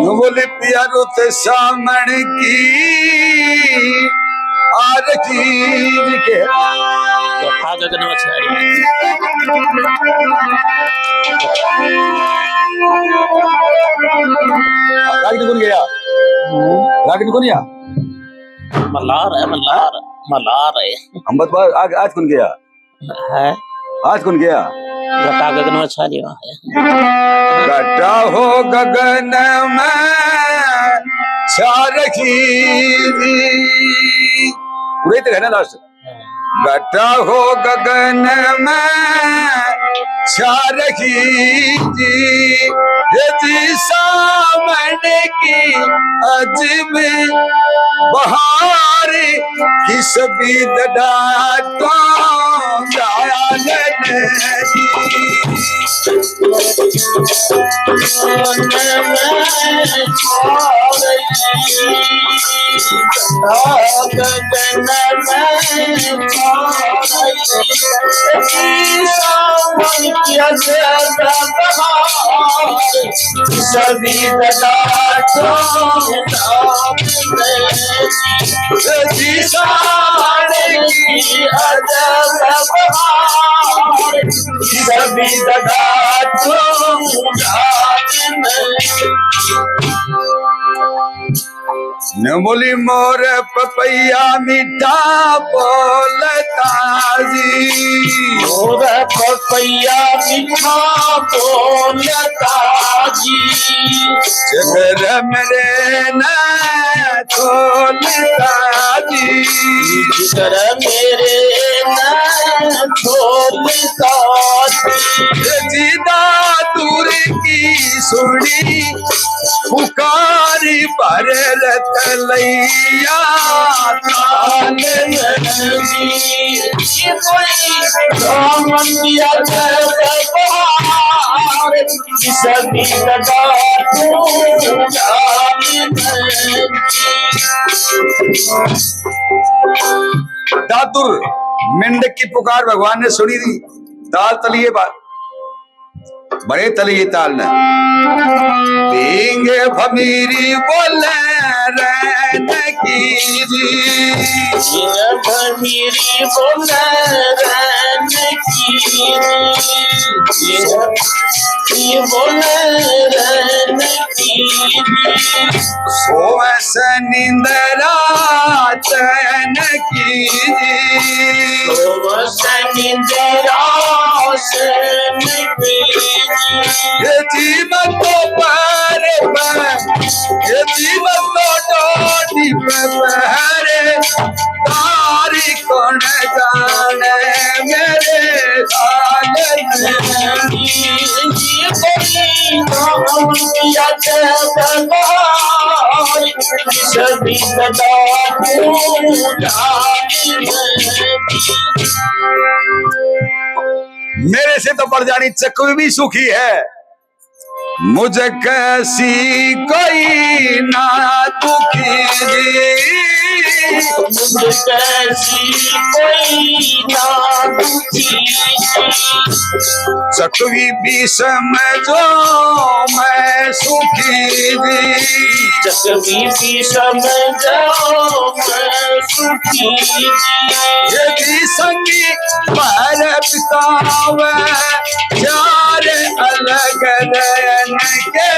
यूं बोले पिया रुत सामण की आरती के। तो था गगन में छाड़ी। राग निकुल गया। राग निकुल गया। मल्हार है, मल्हार, मल्हार है। हम बत-, आज, आज कौन गया? है। आज कौन गया? घटा गगन में छा लिया है। घटा हो गगन में छा रही थी। पूरे तो है ना last। घटा हो गगन में छा रही थी, ये थी सावन की अजब बहार, किस भी दड़ा तो डाल नहीं। सभी ददा तो जी सारे की अजब बहार, सभी ददा तो न बोली मोर पपैया मीठा बोलता जी, मोर पपैया मीठा बोलता जी, जिगर मेरे न खोलता जी, जिगर मेरे न खोलता जी। जीदा दूर की सुनी पुकार, पर रत लैया ताल में जी, कोई दामन या दरबार, सभी लगा तू जान में। दादुर मेंढक की पुकार भगवान ने सुनी थी। ताल तलिए बा-, बड़े तले ये ताल न। भींगे भमीरी बोले रन की जी। भींगे भमीरी बोले रन की जी। ये बोले रन की जी। सोवै सै निंदरा चैन की जी। सोवै सै निंदरा चैन की जी। ये जीवन तो पार पै, ये जीवन तो डोली पै पहरे तारी कौन जाने मेरे हाल में। ये कोई ना हो या जब बाहर, सभी सदा तू जाने। मेरे से तो बढ़ जानी चकवी भी सुखी है। मुझ कैसी कोई ना दुखी जी, मुझ कैसी कोई ना दुखी जी। चकवी भी समझो मैं सुखी जी, चकवी भी समझो मैं सुखी जी। ये भी संगी पर बितावे, चार अलग रहने के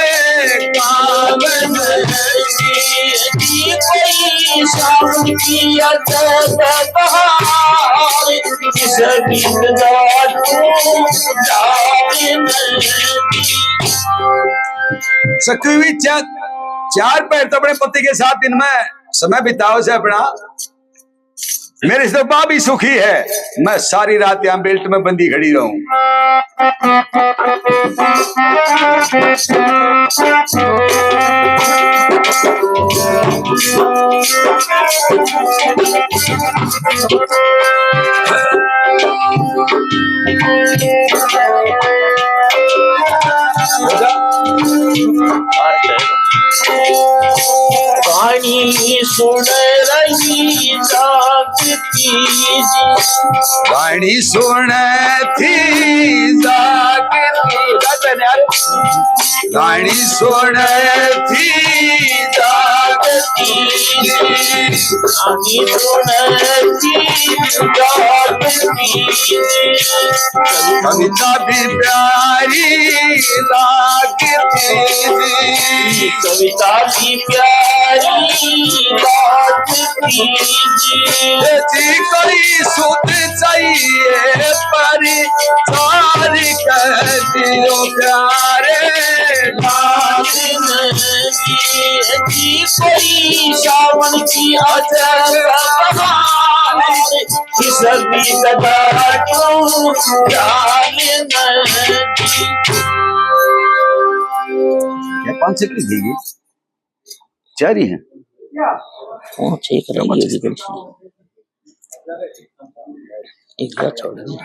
काम नहीं। कोई शांति अजब बहार, किस दिन रात को जाने नहीं। सखी भी चा-, चार पैर तो अपने पति के साथ दिन में समय बिताओ से अपना। मेरी तो भाभी सुखी है, मैं सारी रात यहाँ बेल्ट में बंदी खड़ी रहूं। राणी सुन रही जागती जी। राणी सुन थी जागती। राणी सुन थी जागती जी। राणी सुन थी जागती जी। कविता भी प्यारी लागती जी। कविता भी प्यारी लागती जी। जी कोई सुध चाहिए पर सारी कर दियो प्यारे लाल जी। कोई सावन की अजब बहार, किस भी कदर को जाने नहीं। ये पाँच सौ की देगी? चार ही है। पाँच एक रह गई, एक छोड़ दी।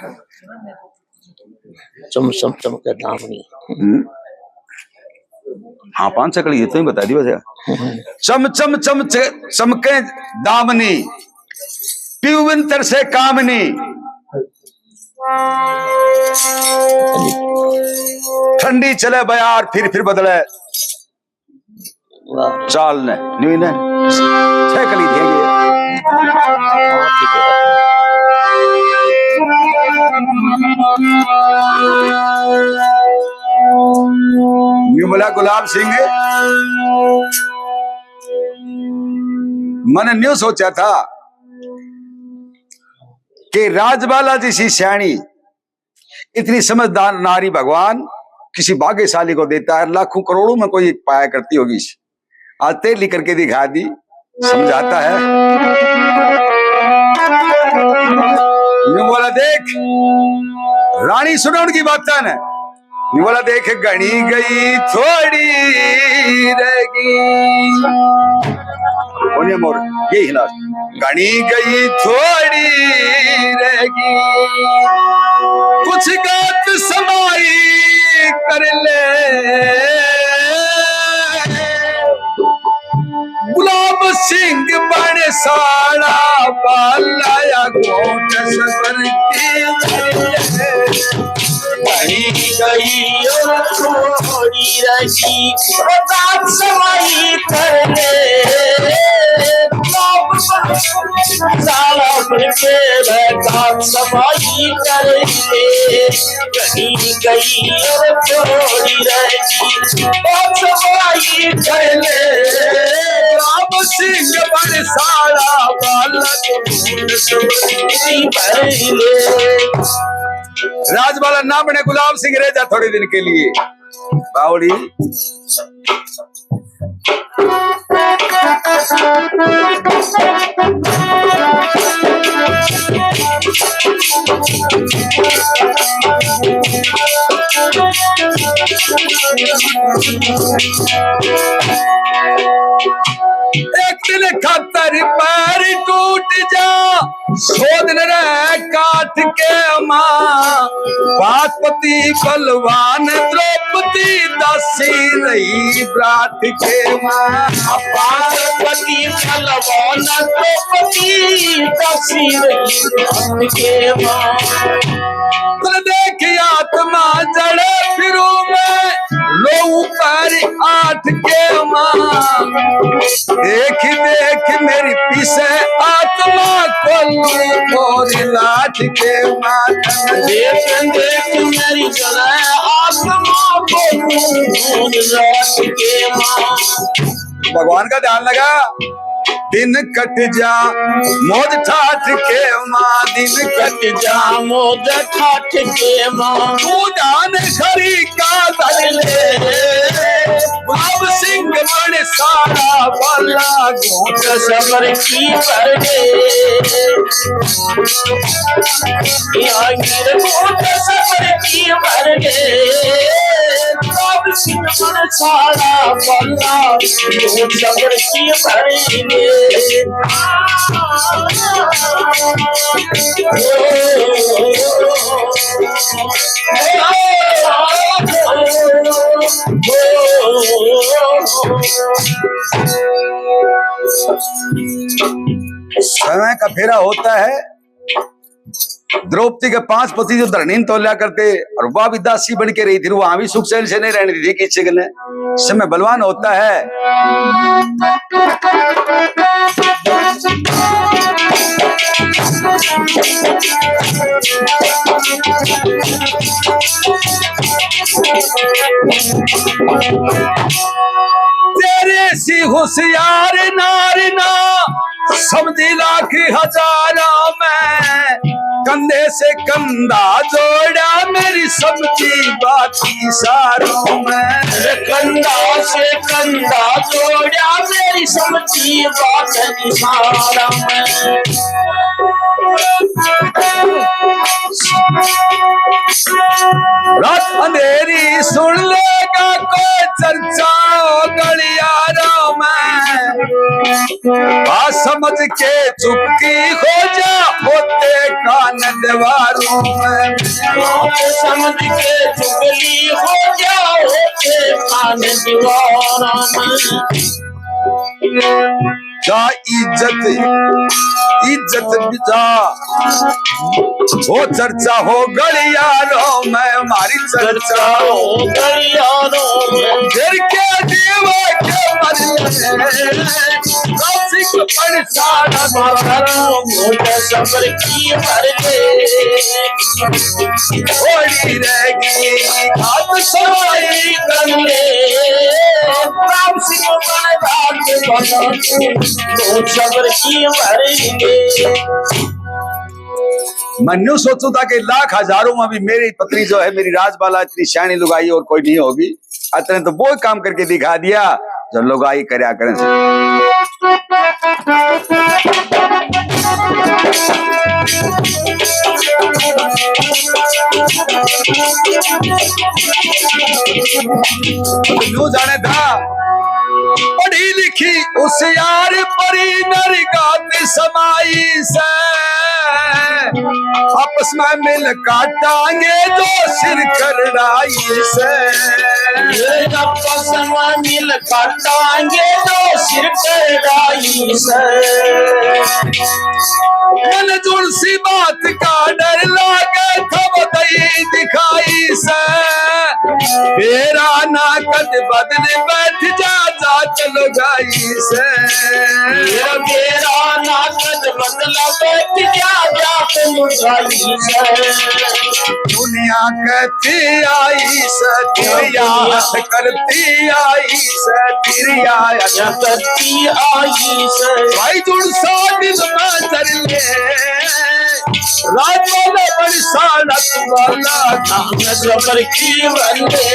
चम चम चमके दामनी। हम्म। हाँ, पान सकल ये तो ही बता दी बस यार। हम्म। चम चम चम चे-, चमके दामनी, पीवन तरसे कामनी, ठंडी चले बयार, फिर फिर बदले। वाह। चाल ने, न्यू ने, छह कली दिए ये। न्यू बोला गुलाब सिंह, मैंने न्यू सोचा था कि राजबाला जैसी स्याणी इतनी समझदार नारी भगवान किसी भाग्यशाली को देता है, लाखों करोड़ों में कोई एक पाया करती होगी। आज तेली करके दिखा दी, समझाता है। न्यू बोला, देख, रानी सुनो उनकी बातें ने। न्यू बोला, देख, घणी गई, थोड़ी रहेगी। कोनिया मोर, यही हिला। घणी गई, थोड़ी रहेगी, कुछ गात समाई कर ले। गुलाब सिंह बन साला, बालाया गोट सबर की। घणी गई और थोड़ी रहेगी, गात समाई कर ले। साला बन के बैठा सफाई करके, कहीं गई और थोड़ी रहेगी, और सफाई करके। राम सिंह बन साला बालक भूल सुनी भर ले। राजबाला ना बने गुलाब सिंह, रह जा थोड़े दिन के लिए। बावड़ी। एक दिल खातर पैर टूट जा, शोधन रे काट के माँ। पांच पति बलवान द्रौपदी दासी रही बरात के माँ। पांच पति बलवान द्रौपदी दासी रही बरात के माँ। तन देख आत्मा जड़े फिरू मैं, लो ऊपर आठ के माँ। देख देख मेरी पीछे आत्मा को, और लाठ के माँ। देख देख मेरी जड़े आत्मा को, और लाठ के माँ। भगवान का ध्यान लगा। दिन कट जा मौज ठाठ के माँ, दिन कट जा मौज ठाठ के माँ। तू जान खरी का धर ले, बाब सिंह बन सारा बाला, घूंट सबर की भर दे। या गिर घूंट सबर की भर दे। बाब सिंह बन सारा बाला, घूंट सबर की भर दे। समय का फेरा होता है। द्रौपदी के पांच पति जो धरणी ने तोल्या करते और वह भी दासी बन के रही थी, वहां भी सुख चैन से नहीं रहने दी थी किसी ने। समय बलवान होता है। तेरे सी होशियार नारी ना समझी लाख हजारों में, कंधे से कंधा जोड़ा मेरी समझी बात इशारों में। कंधा से कंधा जोड़ा मेरी समझी बात इशारों में। रात अंधेरी सुन लेगा कोई चर्चा हो गलियारों में। बात समझ के चुपकी हो जा होते कान दीवारों में। बात समझ के चुगली हो जा होते कान दीवारों में। जा इज्जत, इज्जत जा। हो चर्चा हो गलियारों में, हमारी चर्चा हो गलियारों में। फिर के जीवा के मरने, रसिक पर सारा बाबा, मुझे सबर की मरने। थोड़ी रह गई हाथ सवाई करने। राम सिंह बन राज बना, तो सबर की मरने। मैं न्यू सोचूं था कि लाख हजारों में भी मेरी पत्नी जो है, मेरी राजबाला इतनी सियाणी लुगाई और कोई नहीं होगी। अतने तो वो काम करके दिखा दिया जो लुगाई करया करें। न्यू जाने था पढ़ी लिखी होशियार परी नरगात समाई से, आपस में मिल काटांगे जो सिर करड़ाई से। आपस में मिल काटांगे जो सिर करड़ाई से। मन जुड़ सी बात का डर लागे, थब दई दिखाई से। बेरा ना कद बदल बैठ जा, जात लुगाई से। बेरा ना कद बदल बैठ जा, जात लुगाई से। दुनिया कहती आई से, दुनिया हथ करती आई से, तेरी आया करती आई से। भाई जुड़ सा दिल में धर ले, राजवाला बड़ी सालत वाला, हम सबर की बंदे।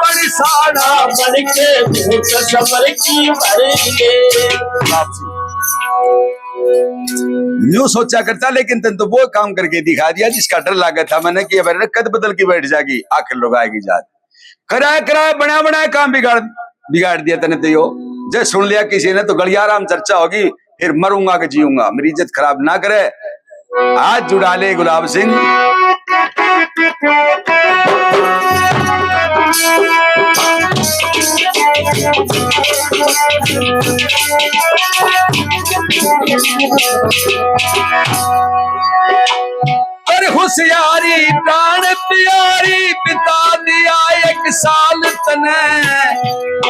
बड़ी साड़ा बन के भूत सबर की मरेंगे। न्यू सोचा करता, लेकिन तन तो वो काम करके दिखा दिया जिसका डर लगा था मैंने कि अब कद बदल के बैठ जाएगी आखिर लुगाई की जात। कराए कराए बना बनाए काम बिगाड़, बिगाड़ दिया तने तो यो। जय सुन लिया किसी ने तो गलियारा में चर्चा होगी, फिर मरूंगा कि जीऊंगा, मेरी इज्जत खराब ना करे। हाथ जुड़ा ले गुलाब सिंह। पर होशियारी प्राण प्यारी, बिता दिया एक साल तने।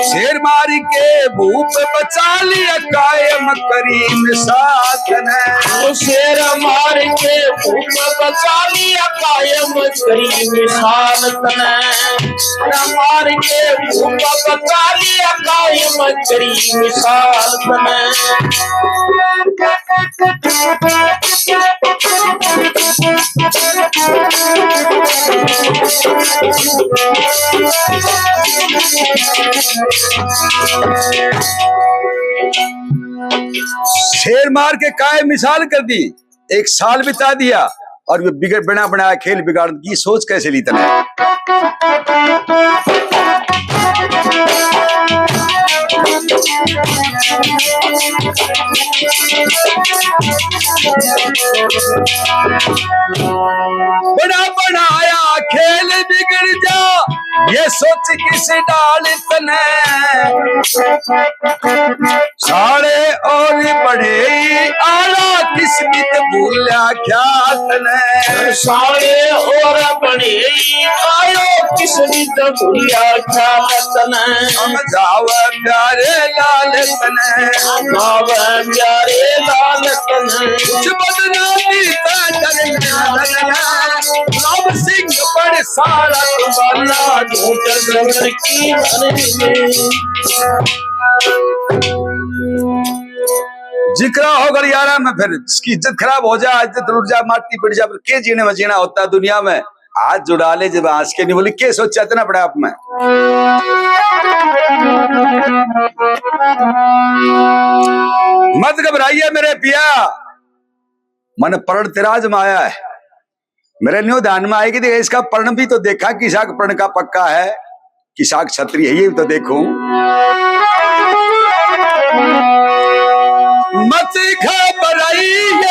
शेर मार के भूप बचा लिया कायम करीम साथ ने। शेर मार के भूप बचा लिया कायम करीम साथ ने। शेर मार के भूप बचा लिया कायम करीम साथ ने। शेर मार के काय मिसाल कर दी, एक साल बिता दिया और ये बिगड़, बना बनाया खेल बिगाड़ की सोच कैसे ली तने? बड़ा बनाया खेल बिगड़ जा, ये सोच किस डाल तने। साले और बड़े आला किस्मत भूला ख्याल ने। साले और बड़े आयो किस्मत भूला ख्याल ने। समझाव प्यारे लाल तने। समझाव प्यारे लाल तने। कुछ बदनामी तो करने लगा। राम सिंह बड़ सारा वाला झूठ नजर की मरने। जिक्रा हो गलियारा में, फिर इसकी इज्जत खराब हो जाए, इज्जत लुट जाए, माटी पड़ जाए, फिर के जीने में जीना होता है दुनिया में? हाथ जुड़ा ले जब हंस के, नहीं बोली के सोचा था ना अपने आप में। मत घबराइए मेरे पिया, मन प्रण तेरा आजमाया है। मेरे न्यू ध्यान में आएगी, देख इसका प्रण भी तो देखा, किसा का प्रण का पक्का है, किसा का छत्री है, ये भी तो देखूं। मत घबराइए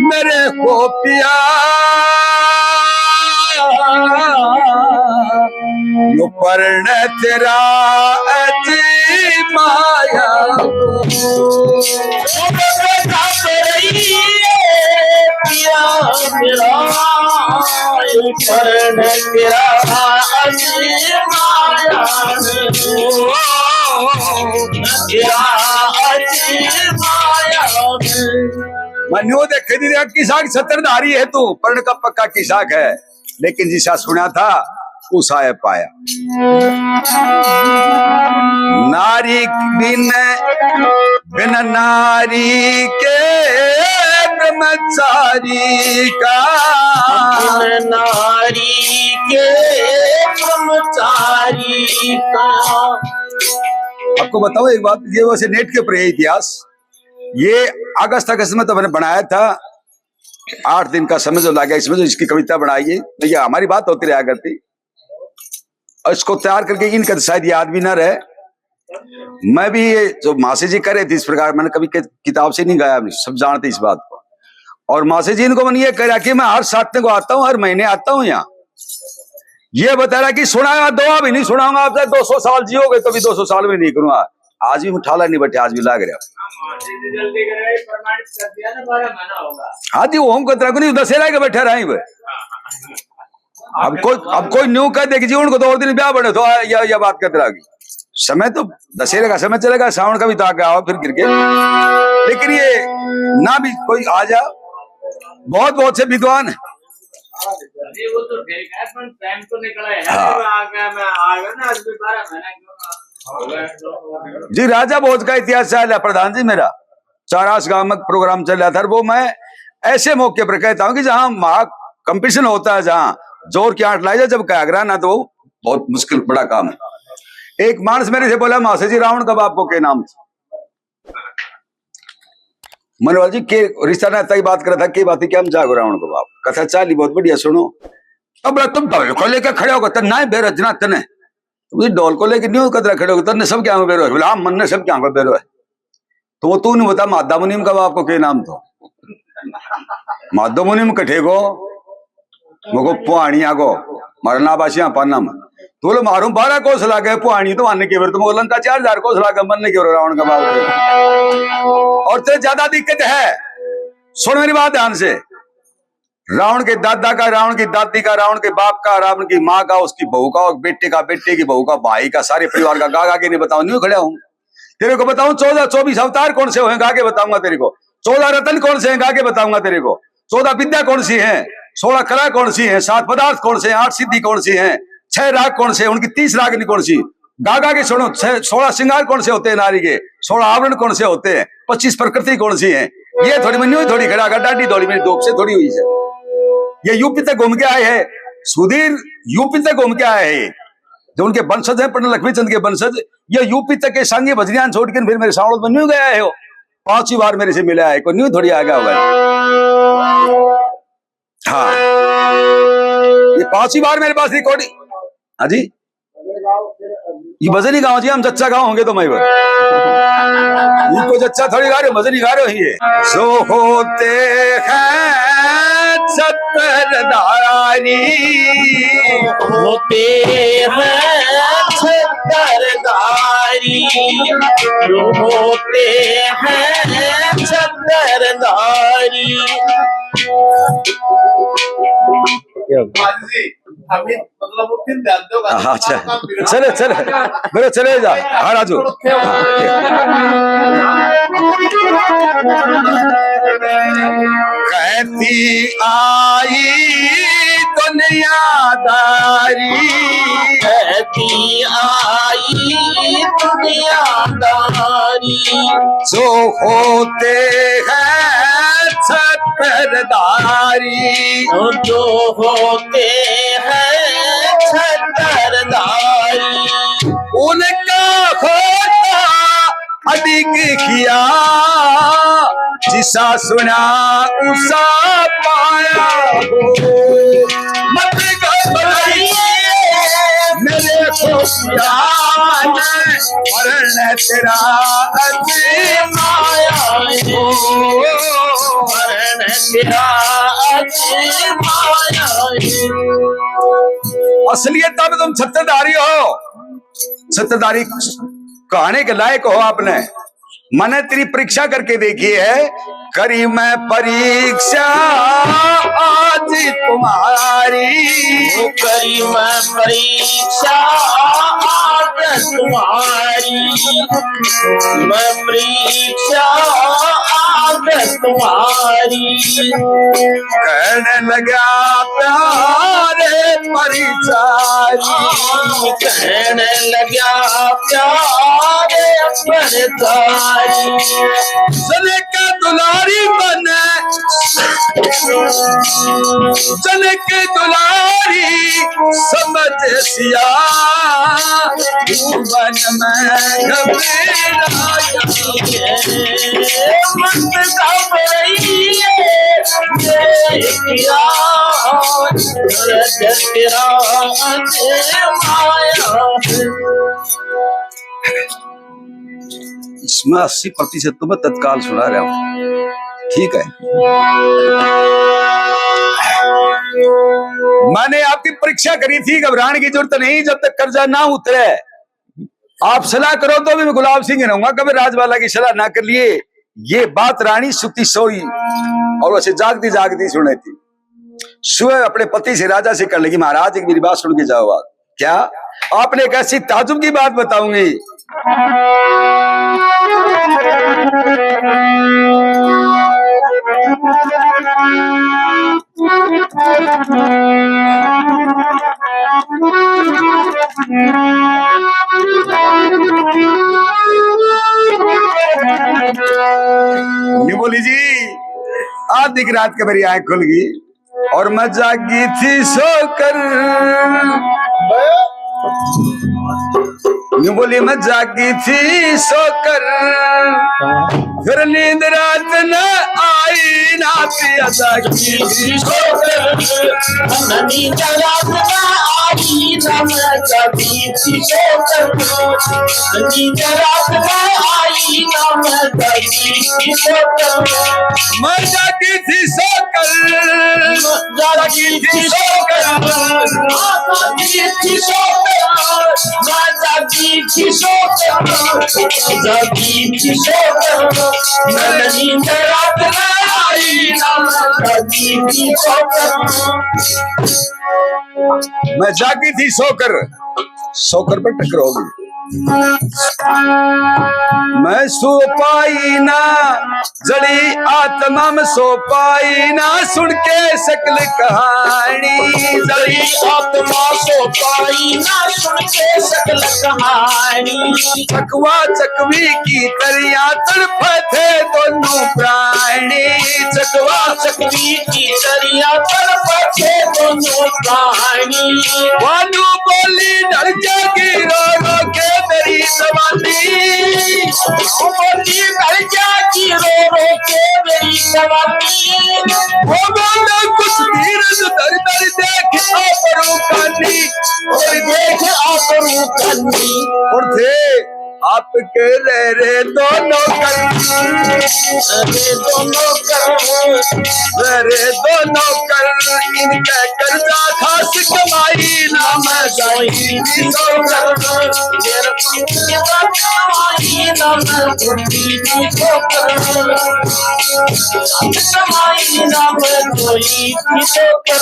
मेरे हो पिया, यो प्रण तेरा अजमाया। मन्यो देखे दी किसा की छत्रधारी है तू, प्रण का पक्का किसा है। लेकिन जिसा सुना था, उसा है पाया। नारी बिन, बिन नारी के ब्रह्मचारी का। बिन नारी के ब्रह्मचारी का। आपको बताओ एक बात, ये वैसे नेट के ऊपर है इतिहास। ये अगस्त, अगस्त में तो मैंने बनाया था, आठ दिन का समय जो लगा इसमें, जो इसकी कविता बनाई है, तो ये हमारी बात होती रहा करती। और इसको तैयार करके इनका तो शायद याद भी ना रहे। मैं भी ये जो मासी जी कह रहे थे इस प्रकार, मैंने कभी कि-, किताब से नहीं गाया, सब जानते इस बात को। और मासी जी इनको मैंने ये कह रहा कि मैं हर सातवें को आता हूँ, हर महीने आता हूँ यहाँ। ये बता रहा कि सुनाया, दुआ भी नहीं सुनाऊंगा, आप चाहे दो सौ साल जियोगे तो भी दो सौ साल में नहीं करूंगा। आज भी उठाला नहीं बैठे, आज भी लाग रहा। हाँ जी, वो हम कतरा को नहीं, दशहरा के बैठे रहे। अब कोई, अब कोई न्यू कह दे कि जी उनको तो और दिन ब्याह बने तो या, या बात कतरा की। समय तो दशहरे का समय चलेगा, सावन का भी तो आगे आओ फिर गिर के। लेकिन ये ना भी कोई आ जा, बहुत, बहुत से विद्वान। नहीं, वो तो ठीक है, पर टाइम तो निकला है। हाँ। मैं आ गया, मैं आ गया ना, आज भी बारह महीने क्यों ना। जी, राजा भोज का इतिहास चल रहा प्रधान जी मेरा। चारास गांव में प्रोग्राम चल रहा था, और वो मैं ऐसे मौके पर कहता हूँ कि जहाँ महा कंपटीशन होता है, जहाँ जोर की आंट लाई जाए, जब कहा करा ना, तो बहुत मुश्किल, बड़ा काम है। एक मानस मेरे से बोला, मासी जी, रावण का बाप को के नाम था? मनोहर जी के रिश्ता नाता की बात करा था, के बात है, क्या हम जागो रावण को बाप? कथा चाली बहुत बढ़िया, सुनो। अब तुम ढोल को लेके खड़े होगा, तन्ने ना बेरो जना तन्ने। तुम ढोल को लेके नहीं हो कदरा खड़े होगा, तन्ने सब क्या बेरो है? बोला, हाँ, मन ने सब क्या बेरो है। तो वो तू नहीं बता, मादा मुनीम का बाप को के नाम तो? माधो मुनीम कठे को, मको पुहानिया को, मरना बासिया पाना में। तो बोले, मारू बारह कोस लागे पुहानी, तो मानने के बेर, तो मको लंका चार हजार कोस लागे, मरने के बेर रावण का बाप। और तेरे ज्यादा दिक्कत है, सुन मेरी बात ध्यान से। रावण के दादा का, रावण की दादी का, रावण के बाप का, रावण की माँ का, उसकी बहू का, और बेटे का, बेटे की बहू का, भाई का, सारे परिवार का, गा गा के नहीं बताऊं, न्यू खड़ा हूँ। तेरे को बताऊं, चौदह चौबीस अवतार कौन से हुए, गा के बताऊंगा तेरे को। चौदह रत्न कौन से हैं, गा के बताऊंगा तेरे को। चौदह विद्या कौन सी है, सोलह कला कौन सी है, सात पदार्थ कौन से हैं, आठ सिद्धि कौन सी है, छह राग कौन से हैं, उनकी तीस रागनी कौन सी, गा गा के सुनो, छह, सोलह श्रृंगार कौन से होते हैं नारी के, सोलह आवरण कौन से होते हैं, पच्चीस प्रकृति कौन सी है। ये थोड़ी मैं न्यू थोड़ी खड़ा कर, डांडी थोड़ी मेरी धूप से थोड़ी हुई है। ये यूपी तक घूम के आए हैं सुधीर, यूपी तक घूम के आए हैं। जो उनके वंशज हैं, पंडित लक्ष्मी चंद के वंशज, ये यूपी तक के सांगी भजनियां छोड़ के फिर मेरे सावल में न्यू गया है। वो पांचवी बार मेरे से मिला है, कोई न्यू थोड़ी आ गया होगा। हाँ, ये पांचवी बार मेरे पास रिकॉर्डिंग। हाँ जी, ये भजन ही गाओ जी, हम जच्चा गाओ होंगे तो मैं वो। ये कोई जच्चा थोड़ी गा रहे हो, भजन ही गा रहे हो ये। जो होते हैं छत्रधारी, होते हैं छत्रधारी, जो होते हैं छत्रधारी। क्या बात? हाँ जी, अभी मतलब वो फिर ध्यान दो। हाँ, अच्छा। चले, चले। मेरे चले जा। हाँ, राजू। हाँ, ठीक। कहती आई दुनियादारी, कहती आई दुनियादारी, जो होते हैं छत्रधारी, जो होते हैं छत्रधारी, उनका होता अधिक किया, जिसा सुना उसा पाया हो। मत घबराइए मेरे खुशियाँ, मरण तेरा अजमाया हो, मरण तेरा अजमाया हो। असलियत में तुम छत्रधारी हो, छत्रधारी कहने के लायक हो आपने। मैंने तेरी परीक्षा करके देखी है, करी मैं परीक्षा आज तुम्हारी, करी मैं परीक्षा आज तुम्हारी, मैं परीक्षा आज तुम्हारी। कहने लगा प्यारे परिचारी, कहने लगा प्यारे परिचारी, जनक दुलारी बने, जनक दुलारी समझ सिया, भुवन में घबराई है, मत घबराइए, इसमें अस्सी प्रतिशत तो मैं तत्काल सुना रहा हूँ, ठीक है। मैंने आपकी परीक्षा करी थी, घबराने की जरूरत नहीं, जब तक कर्जा ना उतरे। आप सलाह करो तो भी मैं गुलाब सिंह ही रहूंगा, कभी राजबाला की सलाह ना कर लिए। ये बात रानी सुती सोई और उसे जागती जागती सुनाई थी। सुबह अपने पति से, राजा से कहने लगी, महाराज, एक मेरी बात सुन के जाओ आप। क्या? आपने एक ऐसी ताजुब की बात बताऊंगी। न्यू बोली जी, आधी रात के मेरी आंख खुल गई और मैं जागी थी सोकर। न्यू बोली, मैं जागी थी सोकर, फिर नींद रात न आई ना पिया। जागी थी सोकर, मैं नींद रात न आई ना, मैं जागी थी सोकर, नींद रात न आई ना, मैं जागी थी सोकर। मैं जागी थी सोकर, जागी थी सोकर, जागी थी सोकर, जागी थी सोकर, जागी थी सोकर, मैं नींद रात न आई ना, जागी थी सोकर। मैं जागी थी सोकर, सोकर पर टक्कर हो गई। मैं सो पाई ना, जड़ी आत्मा में सो पाई ना, सुन के शकल कहानी। जड़ी आत्मा सो पाई ना, सुन के शकल कहानी। चकवा चकवी की तरिया तड़पे थे दोनों प्राणी। चकवा चकवी की तरिया तड़पे थे दोनों प्राणी। वानू बोली, ढल जाएगी रो रो के मेरी जवानी। बोली, ढल जाएगी रो रो के मेरी जवानी। वो बोला, कुछ धीरज धर धर देख आबरू कानी, और देख आबरू कानी। और थे आपके रे रे दोनों कर, रे दोनों कर, रे रे दोनों कर, इनके कर्जा खास कमाई ना मैं जाई दोनों कर, मेरे कर्जा कमाई ना मैं जाई दोनों कर, कमाई ना मैं जाई दोनों कर।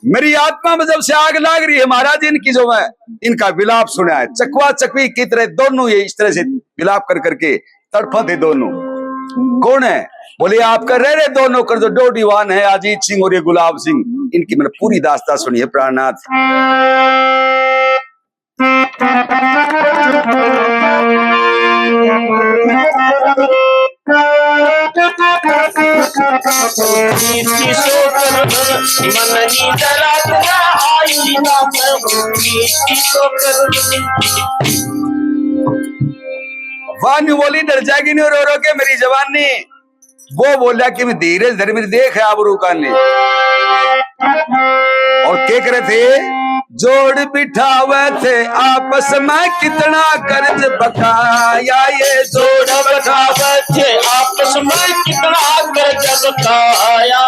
मेरी आत्मा में जब से आग लाग रही है महाराज, इनकी जो मैं इनका विलाप सुना है। चकवा चकवी की तरह दोनों ये इस तरह से विलाप कर करके तड़फा थे दोनों। कौन है? बोले, आपका रे रे दोनों कर, जो डोडीवान है अजीत सिंह और ये गुलाब सिंह। इनकी मैंने पूरी दास्तां सुनी है प्राणनाथ। वाह, न्यू बोली, डर जाएगी न्यू रो रो के मेरी जवानी। वो बोला कि मैं धीरे धीरे मेरी देख आबरू कानी। और के करे थे? जोड़ बिठावे थे आपस में कितना कर्ज बकाया, ये जोड़ बिठावे थे आपस में कितना कर्ज बकाया।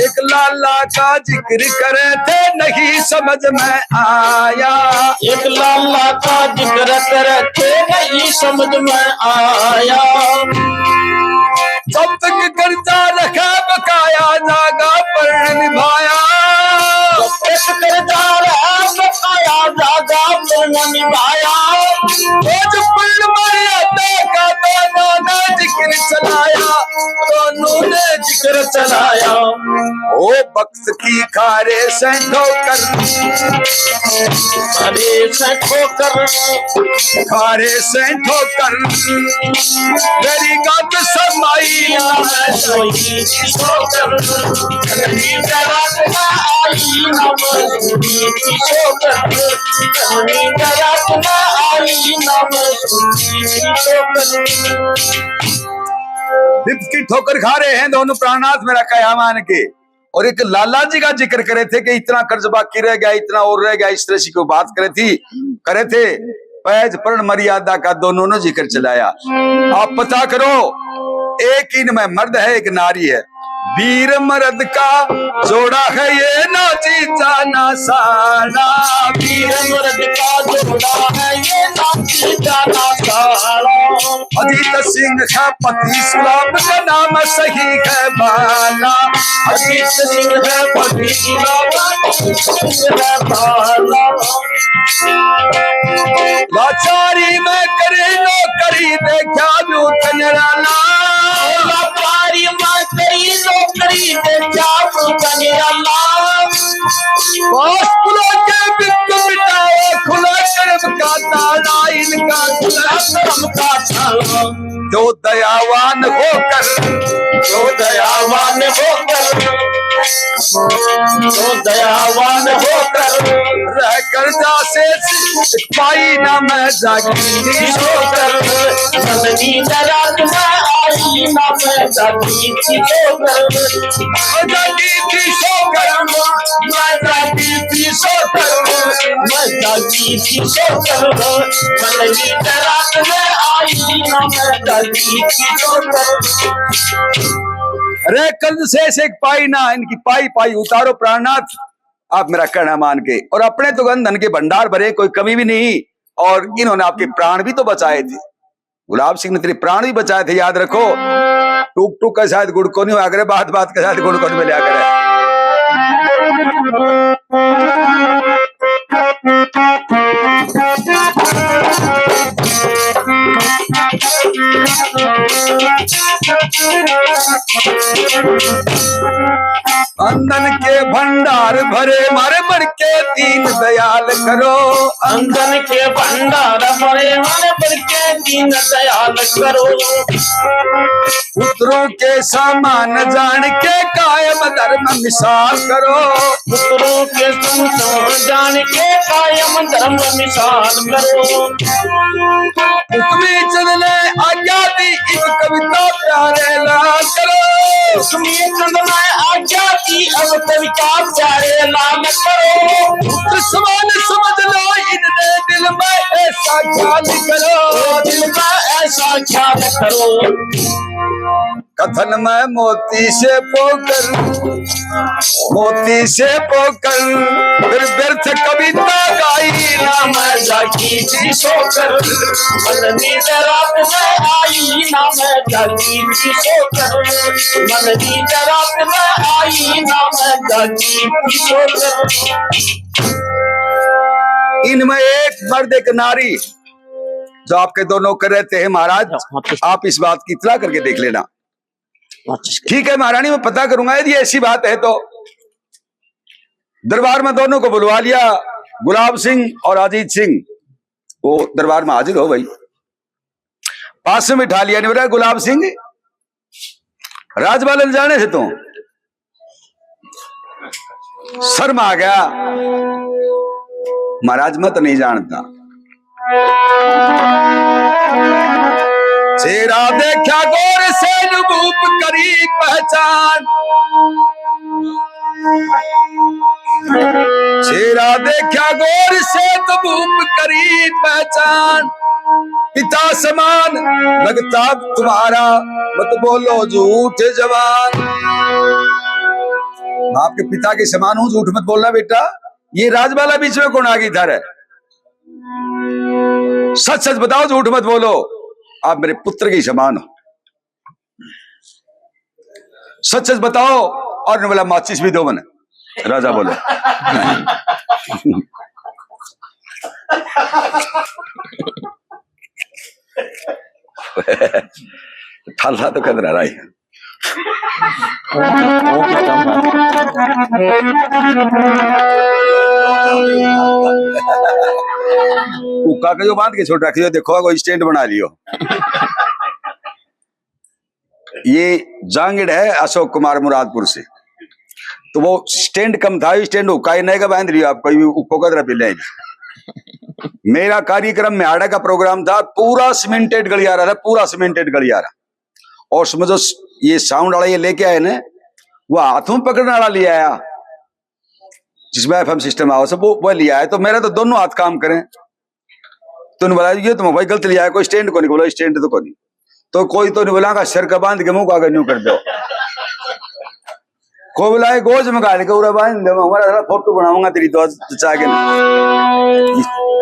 एक लाला का जिक्र करे थे नहीं समझ में आया, एक लाला का जिक्र करे थे नहीं समझ में आया। जब तक कर्जा रखा बकाया जागा प्रण निभाया। जब तक कर्जा रखा बकाया जागा प्रण निभाया। वो जो प्रण मर्यादा का दाना ना जिक्र चलाया, दोनों ने जिक्र चलाया। ओ बख्त की खारे से ठोकर, खारे से ठोकर, खारे से ठोकर, मेरी गात समाई ना मैं सोई ठोकर, मेरी गात ना आई ना मैं सोई ठोकर, मेरी गात ना आई ना मैं सोई ठोकर। विपत की ठोकर खा रहे हैं दोनों प्राणनाथ मेरा कहा मान के। और एक लाला जी का जिक्र करे थे कि इतना कर्ज बाकी रह गया, इतना और रह गया, इस तरह से कोई बात करे थी, करे थे। पैज प्रण मर्यादा का दोनों ने जिक्र चलाया। आप पता करो, एक इनमें मर्द है, एक नारी है। वीर मर्द का जोड़ा है ये ना जीजा ना साला, वीर मर्द का जोड़ा है ये ना जीजा ना साला। अजीत सिंह है पति सुलाब का नाम सही है बाला, अजीत सिंह है पति सुलाब का नाम सही है बाला। लाचारी में करे नौकरी देखा न्यू तनराला, लाचारी में करी नौकरी देखा न्यू तनराला। पास खुला के बित्त मिटाओ, खुला कर्म का ताला इनका, खुला कर्म का ताला। जो दयावान होकर, जो दयावान होकर, तो दयावान होकर रह कर जा शेष, पाई ना मैं जागृति सोकर। मन नींद रात में आई ना मैं जागृति सोकर। जागृति सोकर, मैं जागृति सोकर, मैं जागृति सोकर। मन नींद रात में आई ना मैं जागृति सोकर। रे कंद शेष एक पाई ना, इनकी पाई पाई उतारो प्राणनाथ। आप मेरा कहना मान के, और अपने तो धन धन के भंडार भरे, कोई कमी भी नहीं, और इन्होंने आपके प्राण भी तो बचाए थे। गुलाब सिंह ने तेरे प्राण भी बचाए थे, याद रखो। टूक टूक का शायद गुड़ को नहीं हुआ करे, बात बात का शायद गुड़ को नहीं मिला करे। अंधन के भंडार भरे मारे बड़ के दीन दयाल करो। अंधन के भंडार भरे मारे बड़ के दीन दयाल करो। पुत्रों के समान जान के कायम धर्म मिसाल करो। पुत्रों के समान जान के कायम धर्म मिसाल करो। हुक्मी चंद ने आज्ञा दी इब कविता प्यारे लाल करो। हुक्मी चंद ने आज्ञा दी अब कविता प्यारे लाल करो। पुत्र समान समझ लो इनने दिल में ऐसा ख्याल करो। दिल में ऐसा ख्याल करो। कथन में मोती से पोकर, मोती से पोकर, फिर व्यर्थ कविता गाई ना मैं जागी थी सोकर। मन नींद रात में आई ना मैं जागी थी सोकर। मन नींद रात में आई ना मैं जागी थी सोकर। इनमें एक मर्द एक नारी जो आपके दो नौकर रहते हैं महाराज, हाँ, हाँ। आप इस बात की इतला करके देख लेना। ठीक है महारानी, मैं पता करूंगा यदि ऐसी बात है तो। दरबार में दोनों को बुलवा लिया, गुलाब सिंह और अजीत सिंह, वो दरबार में हाजिर हो भाई। पास में बिठा लिया, नहीं बोला गुलाब सिंह, राजबालन जाने से तू शर्म आ गया, महाराज मैं तो नहीं जानता। चेहरा देखा गौर से नबूब करी पहचान। चेहरा देखा गौर से नबूब करी पहचान। पिता समान लगता तुम्हारा, मत बोलो झूठ जवान। मैं आपके पिता के समान हूँ, झूठ मत बोलना बेटा। ये राजबाला बीच में कौन आ गई थारे? सच सच बताओ, झूठ मत बोलो। आप मेरे पुत्र के समान हो, सच सच बताओ। और उन्होंने बोला माचिस भी दो मने। राजा बोले ठाला तो कदरा राई। हुक्का का जो बांध के छोड़ रखियो, देखो कोई स्टैंड बना लियो। ये जांगड़ है अशोक कुमार मुरादपुर से, तो वो स्टैंड कम था, स्टैंड हुक्का ही नहीं का बांध लियो आपको, ये हुक्को का तरह पी लें। मेरा कार्यक्रम म्याड़ा का प्रोग्राम था, पूरा सीमेंटेड गलियारा था, पूरा सीमेंटेड गलियारा। और उसमें जो स-, ये साउंड वाला ये लेके आए ना, वो हाथ में पकड़ने वाला ले आया, जिसमें एफएम सिस्टम आओ सब वो, वो ले आया। तो मेरा तो दोनों हाथ काम करें। तो उन्होंने बोला ये तो भाई गलत ले आया, कोई स्टैंड को नहीं। बोला स्टैंड तो को नहीं। तो कोई तो नहीं बोला, सिर का बांध के मुंह का आगे न्यू कर दो। को बोला ये गोज में गाल के उरा बांध दे, हमारा सारा फोटो बनाऊंगा तेरी तो आज चाह के।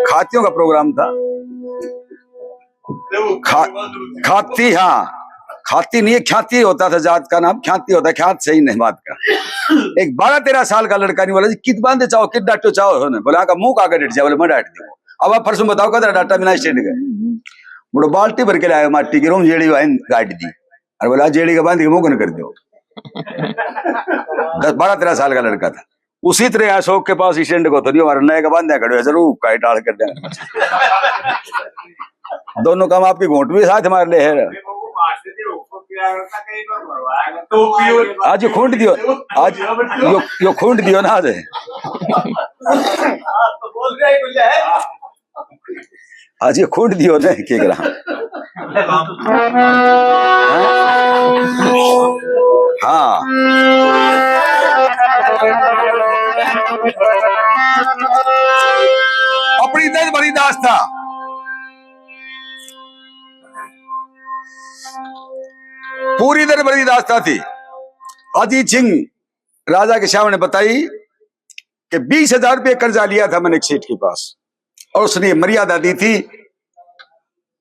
खातियों का प्रोग्राम था। खा-, खाती, हाँ, खाती नहीं है, ख्याति होता था, जात का नाम ख्याति होता है, ख्यात सही नहीं बात का। एक बारह तेरह साल का लड़का नहीं बोला जी, कित बांधे चाहो, कित डाटो चाहो हो ना, बोला का मुंह का आगे डट जाए, बोले मैं डाट दूंगा। अब आप फरसों बताओ कदर डाटा बिना स्टैंड गए। बोलो बाल्टी भर के लाए माटी की, रोम जेड़ी वाइन गाड़ दी। अरे बोला जेड़ी का बांध के मुंह कन कर दो। दस बारह तेरह साल का लड़का था। उसी तरह अशोक के पास स्टैंड को तो नहीं, हमारे नए का बांधा खड़े हो, जरूर हुक्का ही टाल कर देना। दोनों काम आपकी घोंट भी साथ मार ले है। आज यो खूंट दियो, आज यो, यो खूंट दियो ना आज। आज ये खूंट दियो ने, के करा? हाँ। अपनी दस बड़ी दास्ता, पूरी दस बड़ी दास्ता थी। अजीत सिंह राजा के सामने बताई कि बीस हजार रुपये कर्जा लिया था मैंने एक सेठ के पास, और उसने ये मर्यादा दी थी,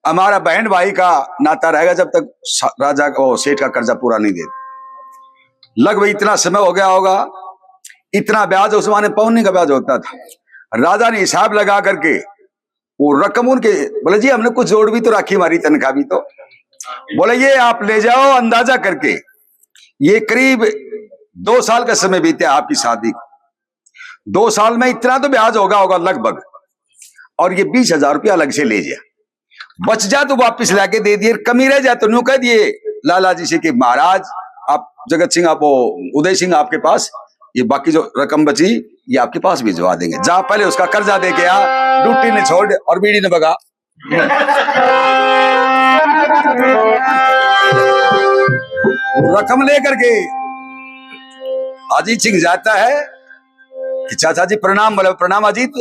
हमारा बहन भाई का नाता रहेगा जब तक सा-, राजा का, वो सेठ का कर्जा पूरा नहीं दे। लगभग इतना समय हो गया होगा, इतना ब्याज उस जमाने पौनी का ब्याज होता था। राजा ने हिसाब लगा करके वो रकम उनके, बोले, "जी, हमने कुछ जोड़ भी तो रखी, हमारी तनख्वाह भी तो।" बोले, "ये आप ले जाओ अंदाजा करके, ये करीब दो साल का समय बीते आपकी शादी को, दो साल में इतना तो ब्याज होगा, होगा लगभग, और ये बीस हजार रुपया अलग से ले जा, बच जा तो वापस लाके दे दिए, कमी रह जाए तो न्यू कह दिए लाला जी से कि महाराज, आप जगत सिंह, आप वो उदय सिंह आपके पास, ये बाकी जो रकम बची ये आपके पास भिजवा देंगे, जा पहले उसका कर्जा दे के आ।" ड्यूटी ने छोड़ और बीड़ी ने भगा। रकम लेकर के अजीत सिंह जाता है कि चाचा जी प्रणाम, बोले, "प्रणाम अजीत,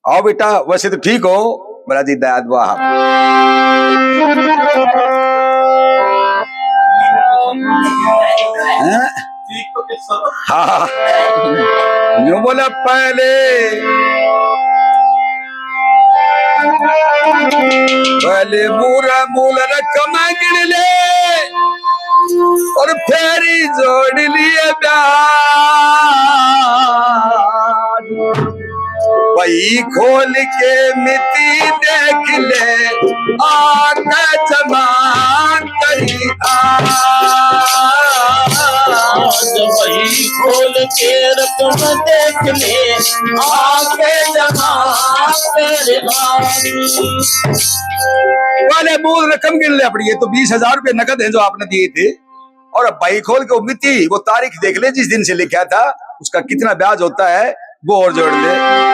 आओ बेटा, वैसे तो ठीक हो?" बोला, "जी दया दुआ।" हैं? हाँ। न्यू बोला, "पहले, पहले पूरा मूल रकम गिन ले और फेरी जोड़ लिए ब्याज।" भाई खोल के मिति देख ले, आके जमा करी आज। भाई खोल के रकम देख ले, आके जमा कर आज। पहले मूल रकम गिन ले अपनी, ये तो बीस हजार रुपये नकद है जो आपने दिए थे। और अब भाई खोल के वो मिति, वो तारीख देख ले जिस दिन से लिखा था, उसका कितना ब्याज होता है, वो और जोड़ ले।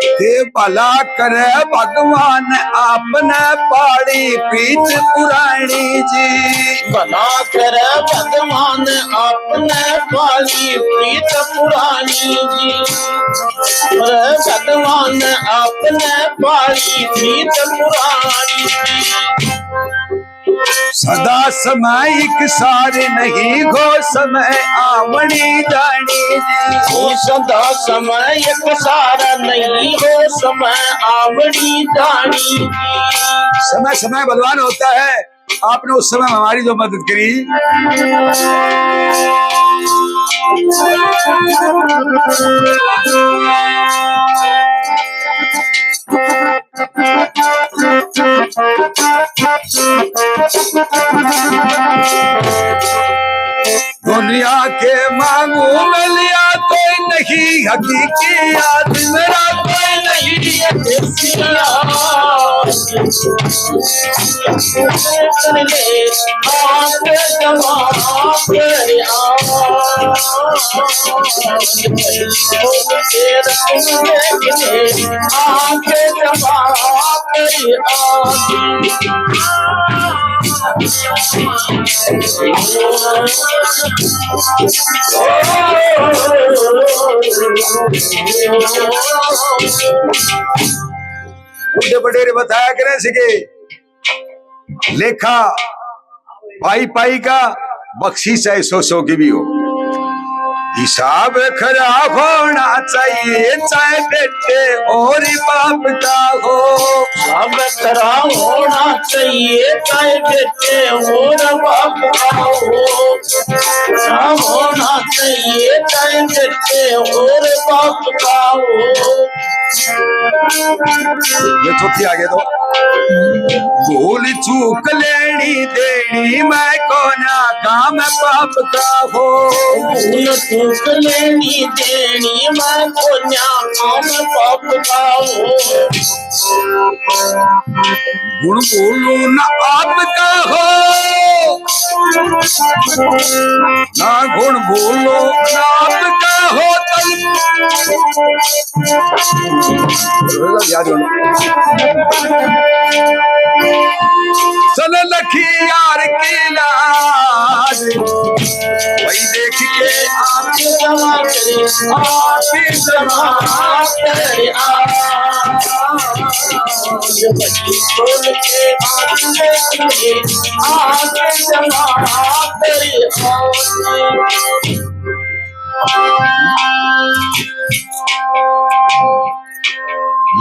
के भला करे भगवान आपने पाली प्रीत पुरानी जी। भला करे भगवान आपने पाली प्रीत पुरानी जी। अरे भगवान आपने पाली प्रीत पुरानी जी। सदा समय एक सार नहीं, गो समय आवणी जाणी जी। ओ सदा समय एक सार नहीं, गो समय आवणी जाणी जी। समय समय बलवान होता है। आपने उस समय हमारी जो मदद करी। दुनिया के मांगू मिलिया कोई नहीं, हकीकी याद मेरा कोई नहीं, ये तेरी याद। बूढ़े बडेरे बताया करें सिके लेखा पाई पाई का, बख्शीश चाहे सौ सौ की भी हो। हिसाब खरा होना चाहिए, चाहे बेटे और बाप का हो। हिसाब खरा होना चाहिए, चाहे बेटे और बाप का हो। खरा होना चाहिए, चाहे बेटे और बाप का हो। ये चौथी आगे तो। भूल चूक लेनी देनी मैं कोन्या काम पाप का हो। भूल चूक लेनी देनी मैं कोन्या काम पाप का हो। गुण बोलो ना आपका हो, ना गुण बोलो ना आपका हो, तन चल लखी यार की लाज, वही देख के आंख जमा करे, आंख जमा करे, आ। खोल के आंख जमा करे, आंख जमा करे, आ।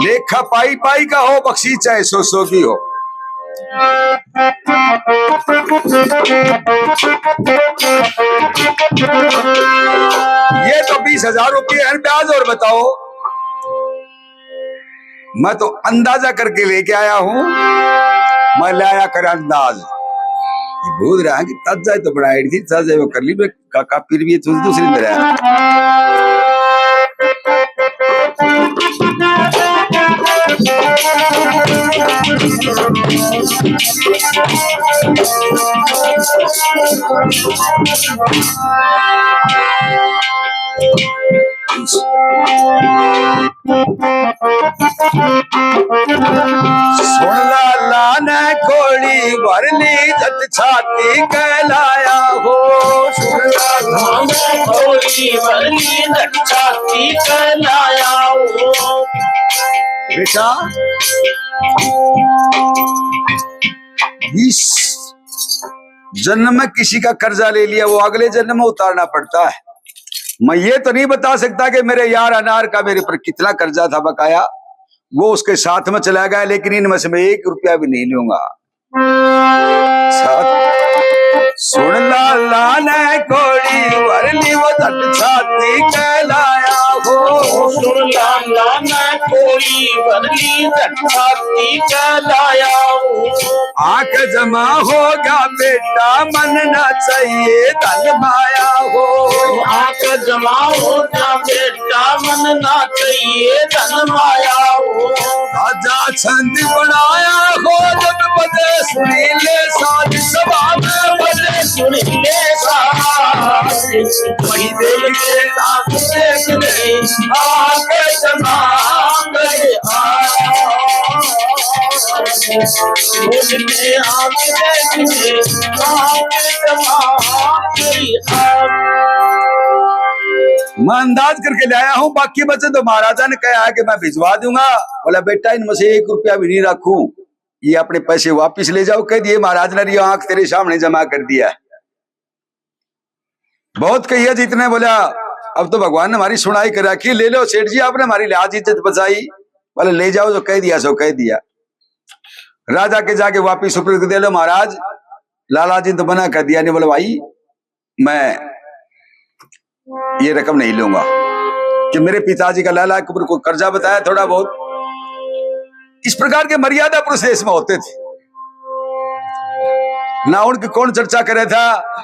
लेखा पाई पाई का हो, बख्शी चाहे सौ सौ की हो। ये तो बीस हजार रुपये हैं ब्याज। और बताओ, मैं तो अंदाजा करके लेके आया हूं, मैं लाया कर अंदाज। ये भूल रहा है कि ताजा ही तो बनाई थी, ताजा वो कर ली, मैं का, का पीर भी तू दूसरी तरह। सुन लाला ने गोली भर ली, जट छाती कहलाया हो। सुन लाला ने गोली भर ली, जट छाती कहलाया हो। बेटा, इस जन्म में किसी का कर्जा ले लिया, वो अगले जन्म में उतारना पड़ता है। मैं ये तो नहीं बता सकता कि मेरे यार अनार का मेरे पर कितना कर्जा था बकाया, वो उसके साथ में चला गया, लेकिन इनमें से मैं एक रुपया भी नहीं लूंगा। साथ सुन लाला ने कोड़ी भर ली, वो जट छाती कहलाया हो। सुन लाला ने कोड़ी भर ली, जट छाती कहलाया हो। आंख जमा होगा बेटा, मन ना चाहिए धन माया हो। आंख जमा होगा बेटा, मन ना चाहिए धन माया हो। राजा छंद बनाया हो, जब बजे सुरीले साज सभा में, बजे सुरीले साज। वही देख के आंख देख ले, आंख जमा गए आज। बोल के आंख देख ले, आंख जमा गए आज। मैं अंदाज करके ले आया हूं, बाकी बचे तो महाराजा ने कहा है कि मैं भिजवा दूंगा। बोला, बेटा, इनमें से एक रुपया भी नहीं रखूं, ये अपने पैसे वापस ले जाओ। कह दिए महाराज ने, "ये आंख तेरे सामने जमा कर दिया है।" बहुत कही है जीत ने, बोला, "अब तो भगवान ने हमारी सुनाई कर रखी, ले लो सेठ जी, आपने हमारी लाज इज्जत बचाई।" बोले, "ले जाओ, जो कह दिया सो कह दिया।" राजा के जाके वापिस सुपुर्द कर दे लो, "महाराज, लाला जी ने तो मना कर दिया, नहीं।" बोले, "भाई, मैं ये रकम नहीं लूंगा कि मेरे पिताजी का लाला के ऊपर कोई कर्जा बताया थोड़ा बहुत।" इस प्रकार के मर्यादा पुरुष देश में होते थे। ना उनकी कौन चर्चा करे था,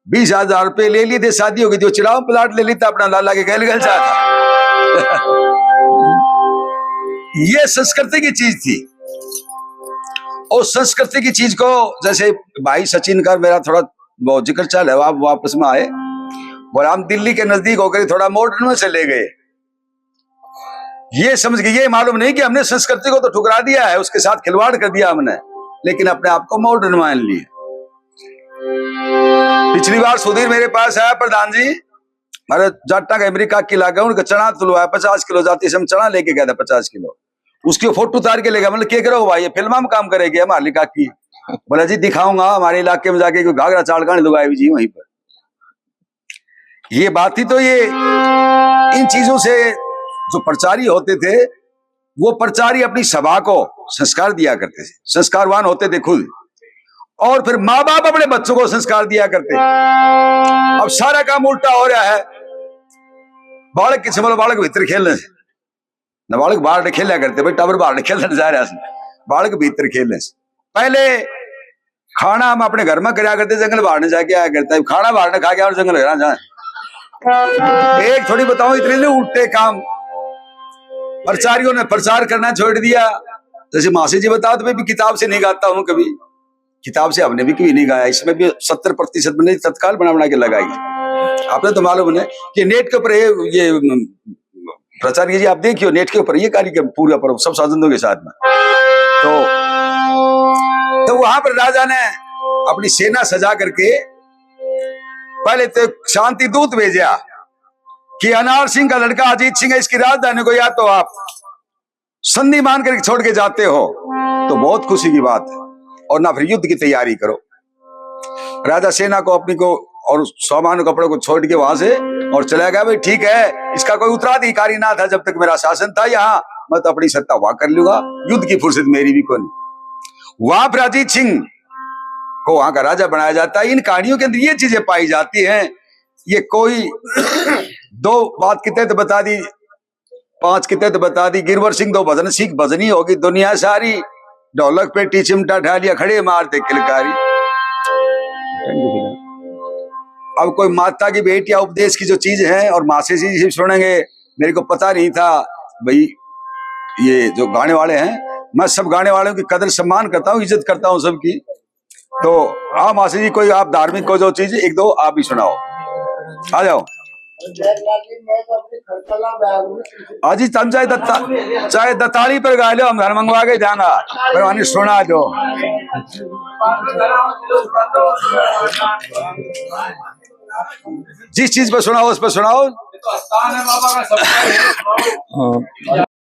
बीस हजार रुपए ले लिए थे, शादी हो गई थी, वो चिड़ाव प्लाट ले लेता अपना, लाला के गैल गैल जाता। ये संस्कृति की चीज थी। और संस्कृति की चीज को, जैसे भाई सचिन का मेरा थोड़ा बहुत जिक्र चल है, आप वापस में आए, बोला, हम दिल्ली के नजदीक होकर थोड़ा मॉडर्न में चले गए। ये समझ के, ये मालूम नहीं कि हमने संस्कृति को तो ठुकरा दिया है, उसके साथ खिलवाड़ कर दिया हमने, लेकिन अपने आप को मॉडर्न मान लिया। पिछली बार सुधीर मेरे पास आया, "प्रधान जी, हमारे जाटा का अमेरिका की लागे, उनका चना तुलवाया पचास किलो, जाती समय चना लेके गया था पचास किलो, उसकी फोटो उतार के ले गया।" मतलब, "के करो भाई, ये फिल्म में काम करेगी हमारे काकी?" बोला, "जी, दिखाऊंगा, हमारे इलाके में जाके कोई घाघरा चाल कहानी लुगाई जी वहीं पर।" ये बात ही तो ये, इन चीजों से जो प्रचारी होते थे, वो प्रचारी अपनी सभा को संस्कार दिया करते थे, संस्कारवान होते थे खुद, और फिर माँ बाप अपने बच्चों को संस्कार दिया करते। अब सारा काम उल्टा हो रहा है। बालक किसे बोलो, बालक भीतर खेलने से, ना बालक बाहर खेला करते, भाई टाबर बाहर खेलने जा रहा है, बालक भीतर खेलने से। पहले खाना हम अपने घर में करया करते, जंगल बाहर ने जाके आया करता है, खाना बाहर ने खा गया और जंगल घर आ जाए। एक थोड़ी बताऊं, इतने नहीं उल्टे काम प्रचारियों ने प्रचार करना छोड़ दिया। जैसे मासी जी बताओ, तो मैं भी किताब से नहीं गाता हूँ कभी, किताब से हमने भी कभी नहीं गाया। इसमें भी सत्तर प्रतिशत मैंने तत्काल बना बना के लगाई। आपने तो मालूम है कि नेट के ऊपर ये, ये प्रचार कीजिए, आप देखियो नेट के ऊपर ये कार्यक्रम पूरा पर्व सब साधनों के साथ में। तो, तो वहां पर राजा ने अपनी सेना सजा करके पहले तो शांति दूत भेजा कि अनार सिंह का लड़का अजीत सिंह है, इसकी राजधानी को या तो आप संधि मान करके छोड़ के जाते हो तो बहुत खुशी की बात है, और ना फिर युद्ध की तैयारी करो। राजा सेना को अपनी को और सामान कपड़ों को छोड़ के वहां से और चला गया। भाई ठीक है, इसका कोई उत्तराधिकारी ना था जब तक मेरा शासन था यहाँ, मैं तो अपनी सत्ता वहां कर लूंगा, युद्ध की फुर्सत मेरी भी कोनी। वहां पर अजीत सिंह को वहां का राजा बनाया जाता है। इन कहानियों के अंदर ये चीजें पाई जाती हैं। ये कोई दो बात के तहत बता दी, पांच के तहत बता दी। गिरवर सिंह दो भजन सीख, भजनी होगी दुनिया सारी, ढोलक पे टी चिमटा ठा लिया, खड़े मारते किलकारी। अब कोई माता की भेंट या उपदेश की जो चीज है, और मासी जी से सुनेंगे, मेरे को पता नहीं था भाई ये जो गाने वाले हैं, मैं सब गाने वालों की कदर सम्मान करता हूँ, इज्जत करता हूँ सबकी। तो हाँ मासी जी, कोई आप धार्मिक को जो चीज एक दो आप भी सुनाओ, आ जाओ। हाँ जी, तुम चाहे दत्ता, चाहे दत्ताली पर गा लो, हम घर मंगवा के जाना, पर हमें सुना दो। जिस चीज पर सुनाओ, उस पर सुनाओ। हाँ।